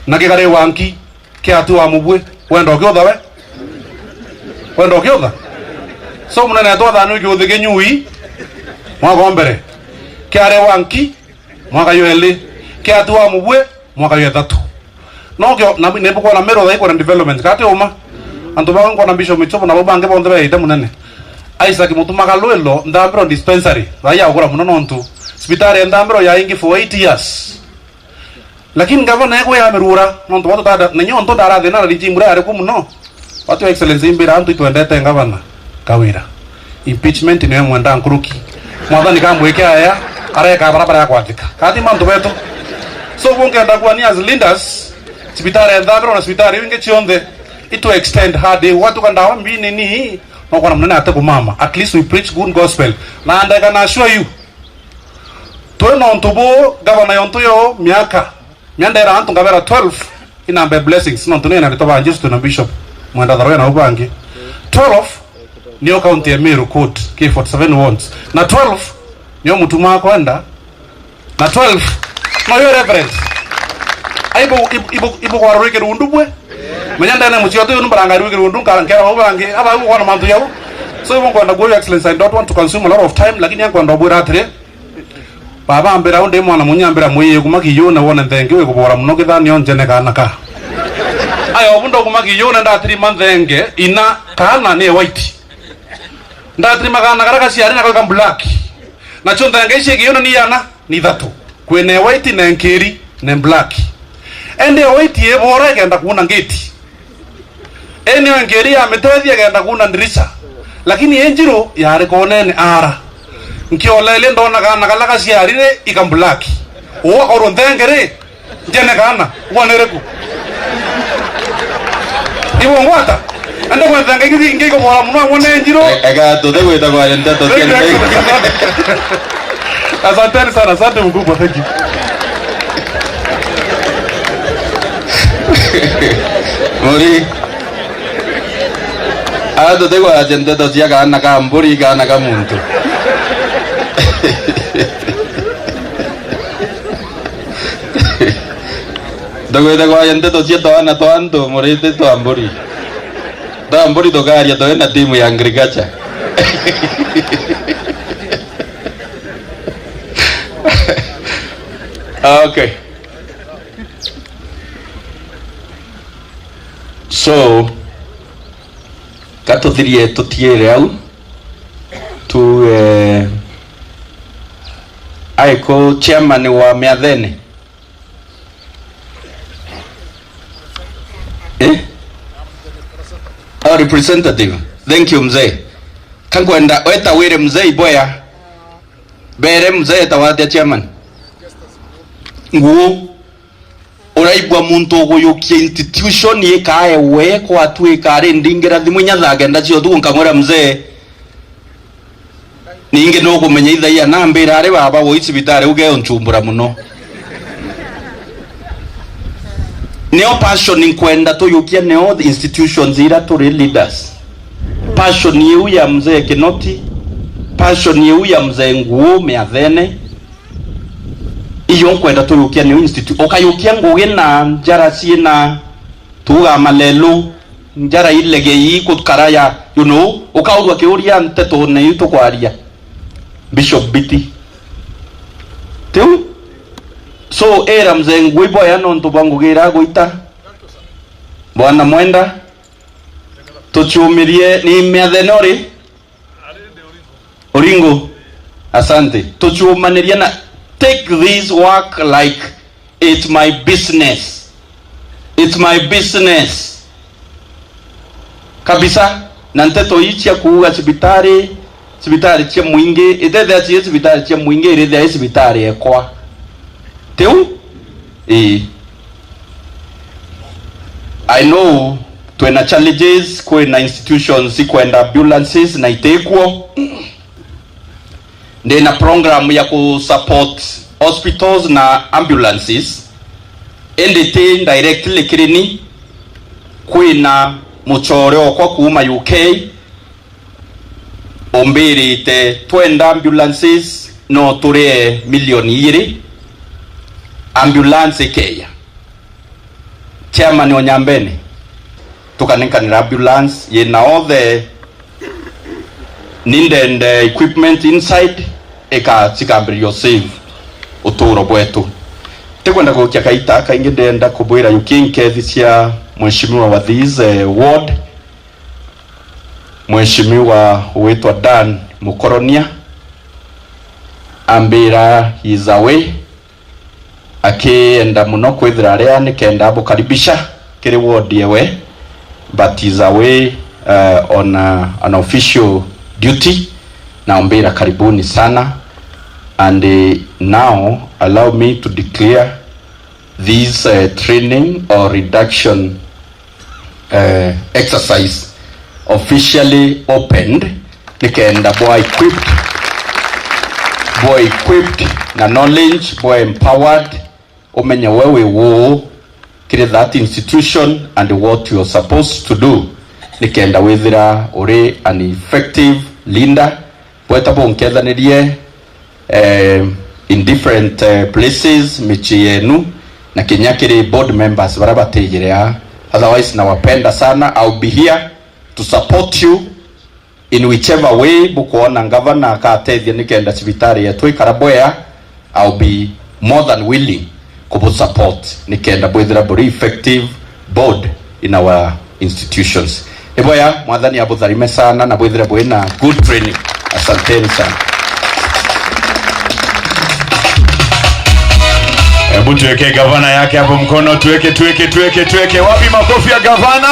na kikariwa nki, kiatiwa mubwi, wenda ukiutha we? Wenda ukiutha? So, munene twathanwe kiuthi kinyui, mwaka wa mbere, kiariwa nki, mwaka jwa eli, kiatiwa mubwi, mwaka jwa ithatu. No kio, na nibukwona Meru thaa ii kwina development, kati uma? Antu baa nkwona Bishop Michobo na bau bangi bonthe beite munene. Isaac Mutuma Kalwilo, Nthambiro dispensary, thaa ii yagukura muno nontu cibitari ya Nthambiro yaingi for eight years. Lakini ngavana ekwe yamirura, nontu watu tada, na nyo ntu ndarathina na regime ria ariku muno. Watu Excellency imbira antu itwendete ngavana Kawira. Impeachment niyo mwenda nkuruki. Mwathani kamwike aya, areka barabara ya kwathika. Kathi mantu betu. So, bu nkenda kuania as leaders, cibitari ya Nthabiro na cibitari iu ingi cionthe, itu extend hard day. Watuka ndawa mbini ni, no kwana munene ate kumama. At least we preach good gospel. Na ndeka na assure you, twi na untu bu, gavana yontu yo miaka, miaka ndera antu ngabera twelve, inambe blessings, nontu ni na ritwa ba Jesu twina bishop, mwenda tharwe na ubangi. Twelve, niyo county ya Meru court, ki forty-seven wards. Na twelve, niyo mutuma akwenda. Na twelve, no yo reverend. Aibo, ibo, ibo, ibo kwa rwike rundu bwe. Menya ndene mucio tu yunu baranga rwike rundu, nka-, nkera bau bangi, aba au kwana mantu yau. So, ibo nkwenda kuo, Your Excellency, I don't want to consume a lot of time, lakini nkwenda ubwira atiri, baba ambira, undi mwana munya ambira, mwiye kuma kiyune wone nthenge wi kubora muno kithani onjene kana ka. Aya, obu ndo kuma kiyune ndatirima nthenge, ina kana ni white. Ndatirima kana kara gaciari nako ka black. Nacio nthenge ici kiyune ni yana, ni ithatu. Kwina white na nkiri na black. Ende white ibora ikenda kuuna ngiti. Eni yo nkiri ya mitethia igenda kuuna ndirisha. Lakini i njiru yari konene ara. Nkiolelie ndona kana kala gaciarire ika black. Uwa oro nthenge ri, njene kana, uwa ni riku? Ibu ngwata? Ende kwentha ngai ngi, ngi kubora muno amwe ni njiru. E-, ega, tuthi gwita kwaria nteto cia nthenge. Asanteni sana, asante mkubwa, thank you. Muri. Aa, tutigwaja nteto cia kaana ka mburi, kaana ka muntu. Tugwite kwaja nteto cia twana twa antu, muriti twa mburi. Twa mburi tukaria turi na timu ya agriculture. Okay. So, ka tuthirie tutiire au. Tu, eh, aiko chairman wa Miathene. Eh? Our representative. Thank you, mzee. Kankwenda weta wire mzee Iboya. Bere mzee tawatia chairman. Nguo. Uraigua muntu uguyukia institution ikae we kwatuika ari ndingira thimu inya thaa kenda cia utuku, nkamwira, "Mzee, ningi nukumenya ithaia nambira ari baba woi cibitari uge unchumbura muno." Nio passion nkwenda tuyukia nio institutions ira turi leaders. Passion iu ya mzee Kinoti, passion iu ya mzee Nguo Miathene, iyo nkwenda tuyukia niyo institute. Ukayukia ngugi na njara ciina tuuga malelu, njara ilegei kukaraya, you know, ukaurua kiuria nteto na iu tukwaria. Bishop Biti. Tiu? So, era mzee Nguo Iboya nontu bwa ngugi iria agwita. Bwana Mwenda, tuciumirie ni Miathene uri? Oringo, asante. Tuciumaniria na take this work like it's my business. It's my business. Kabisa, na nteto ii cia kuuga cibitari, cibitari cia mwingi, itethia cie cibitari cia mwingi, irithia i cibitari ekwa. Tiu? Ii. I know twina challenges, kwina institutions ikwenda ambulances na itikuo. Ndina program ya ku support hospitals na ambulances, indi ti directly kiri ni, kwina mucore okwa kuuma U K umbirite twenda ambulances no turie milioni igiri, ambulance ikeya. Chairman o Nyambene, tukanenkanira ambulance yina all the needed, eh, equipment inside, ika, cikambiriria save uturo bwetu. Tikwenda gukia kaita kaingi, ndenda kubwira yuki nkethi cia Mheshimiwa wa this, eh, ward, Mheshimiwa witwa Dan Mukoronia, ambira he is away, akienda muno kwithira aria nikenda abukaribisha kiri ward yewe, but is away, uh, on, uh, an official duty. Naombira karibuni sana, and, eh, now allow me to declare this, eh, training or reduction, eh, exercise officially opened, nikenda bwa equipped, bwa equipped na knowledge, bwa empowered, umenye we wi uu kiri that institution and what you are supposed to do, nikenda withira uri an effective leader. Bweta bunkethanirie, eh, in different, eh, places, micii yenu, na kinya kiri board members baria batijire aa. Otherwise, nawapenda sana. I'll be here to support you in whichever way bukwona ngavana akatethia nikenda cibitari yetu ikara bwea. I'll be more than willing kubu support nikenda bwithira buri effective board in our institutions. Ni bwea, Mwathani abutharime sana na bwithire bwina good training. Asanteni sana. Hebu tuweke gavana yake hapo mkono, tuweke, tuweke, tuweke, tuweke. Wapi makofi ya gavana?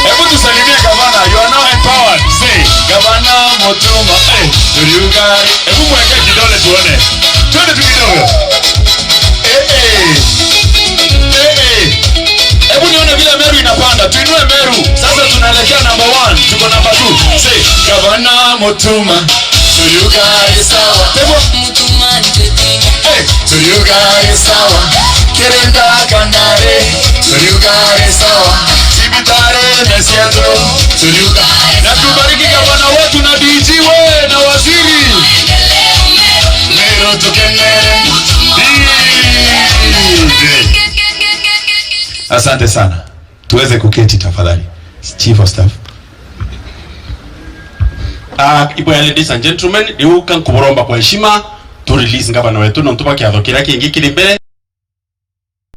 Hebu tusalimie gavana. You are now empowered. Say, Gavana Mutuma. Eh, turiuga. Hebu mweke kidole tuone. Twende tu kidogo. Eh, eh. Eh, eh. Hebu nione vile Meru inapanda. Tuinue Meru. Sasa tunaelekea number one. Tuko number two. Say, Gavana Mutuma. Turiuga ari sawa. Hebu. Eh, turiuga ari sawa. Kirenda kanare. Turiuga ari sawa. Cibitari ni cietu. Turiuga. Na tubariki gavana wetu na D G we na waziri. Meru tukenere. Asante sana. Tuweze kuketi tafadhali. Chief of Staff. Ah, ibwea, ladies and gentlemen, riu ka nkuburomba kwa heshima, tu release ngavana wetu nontu bwa kiatho kiria kingi kiri mbere.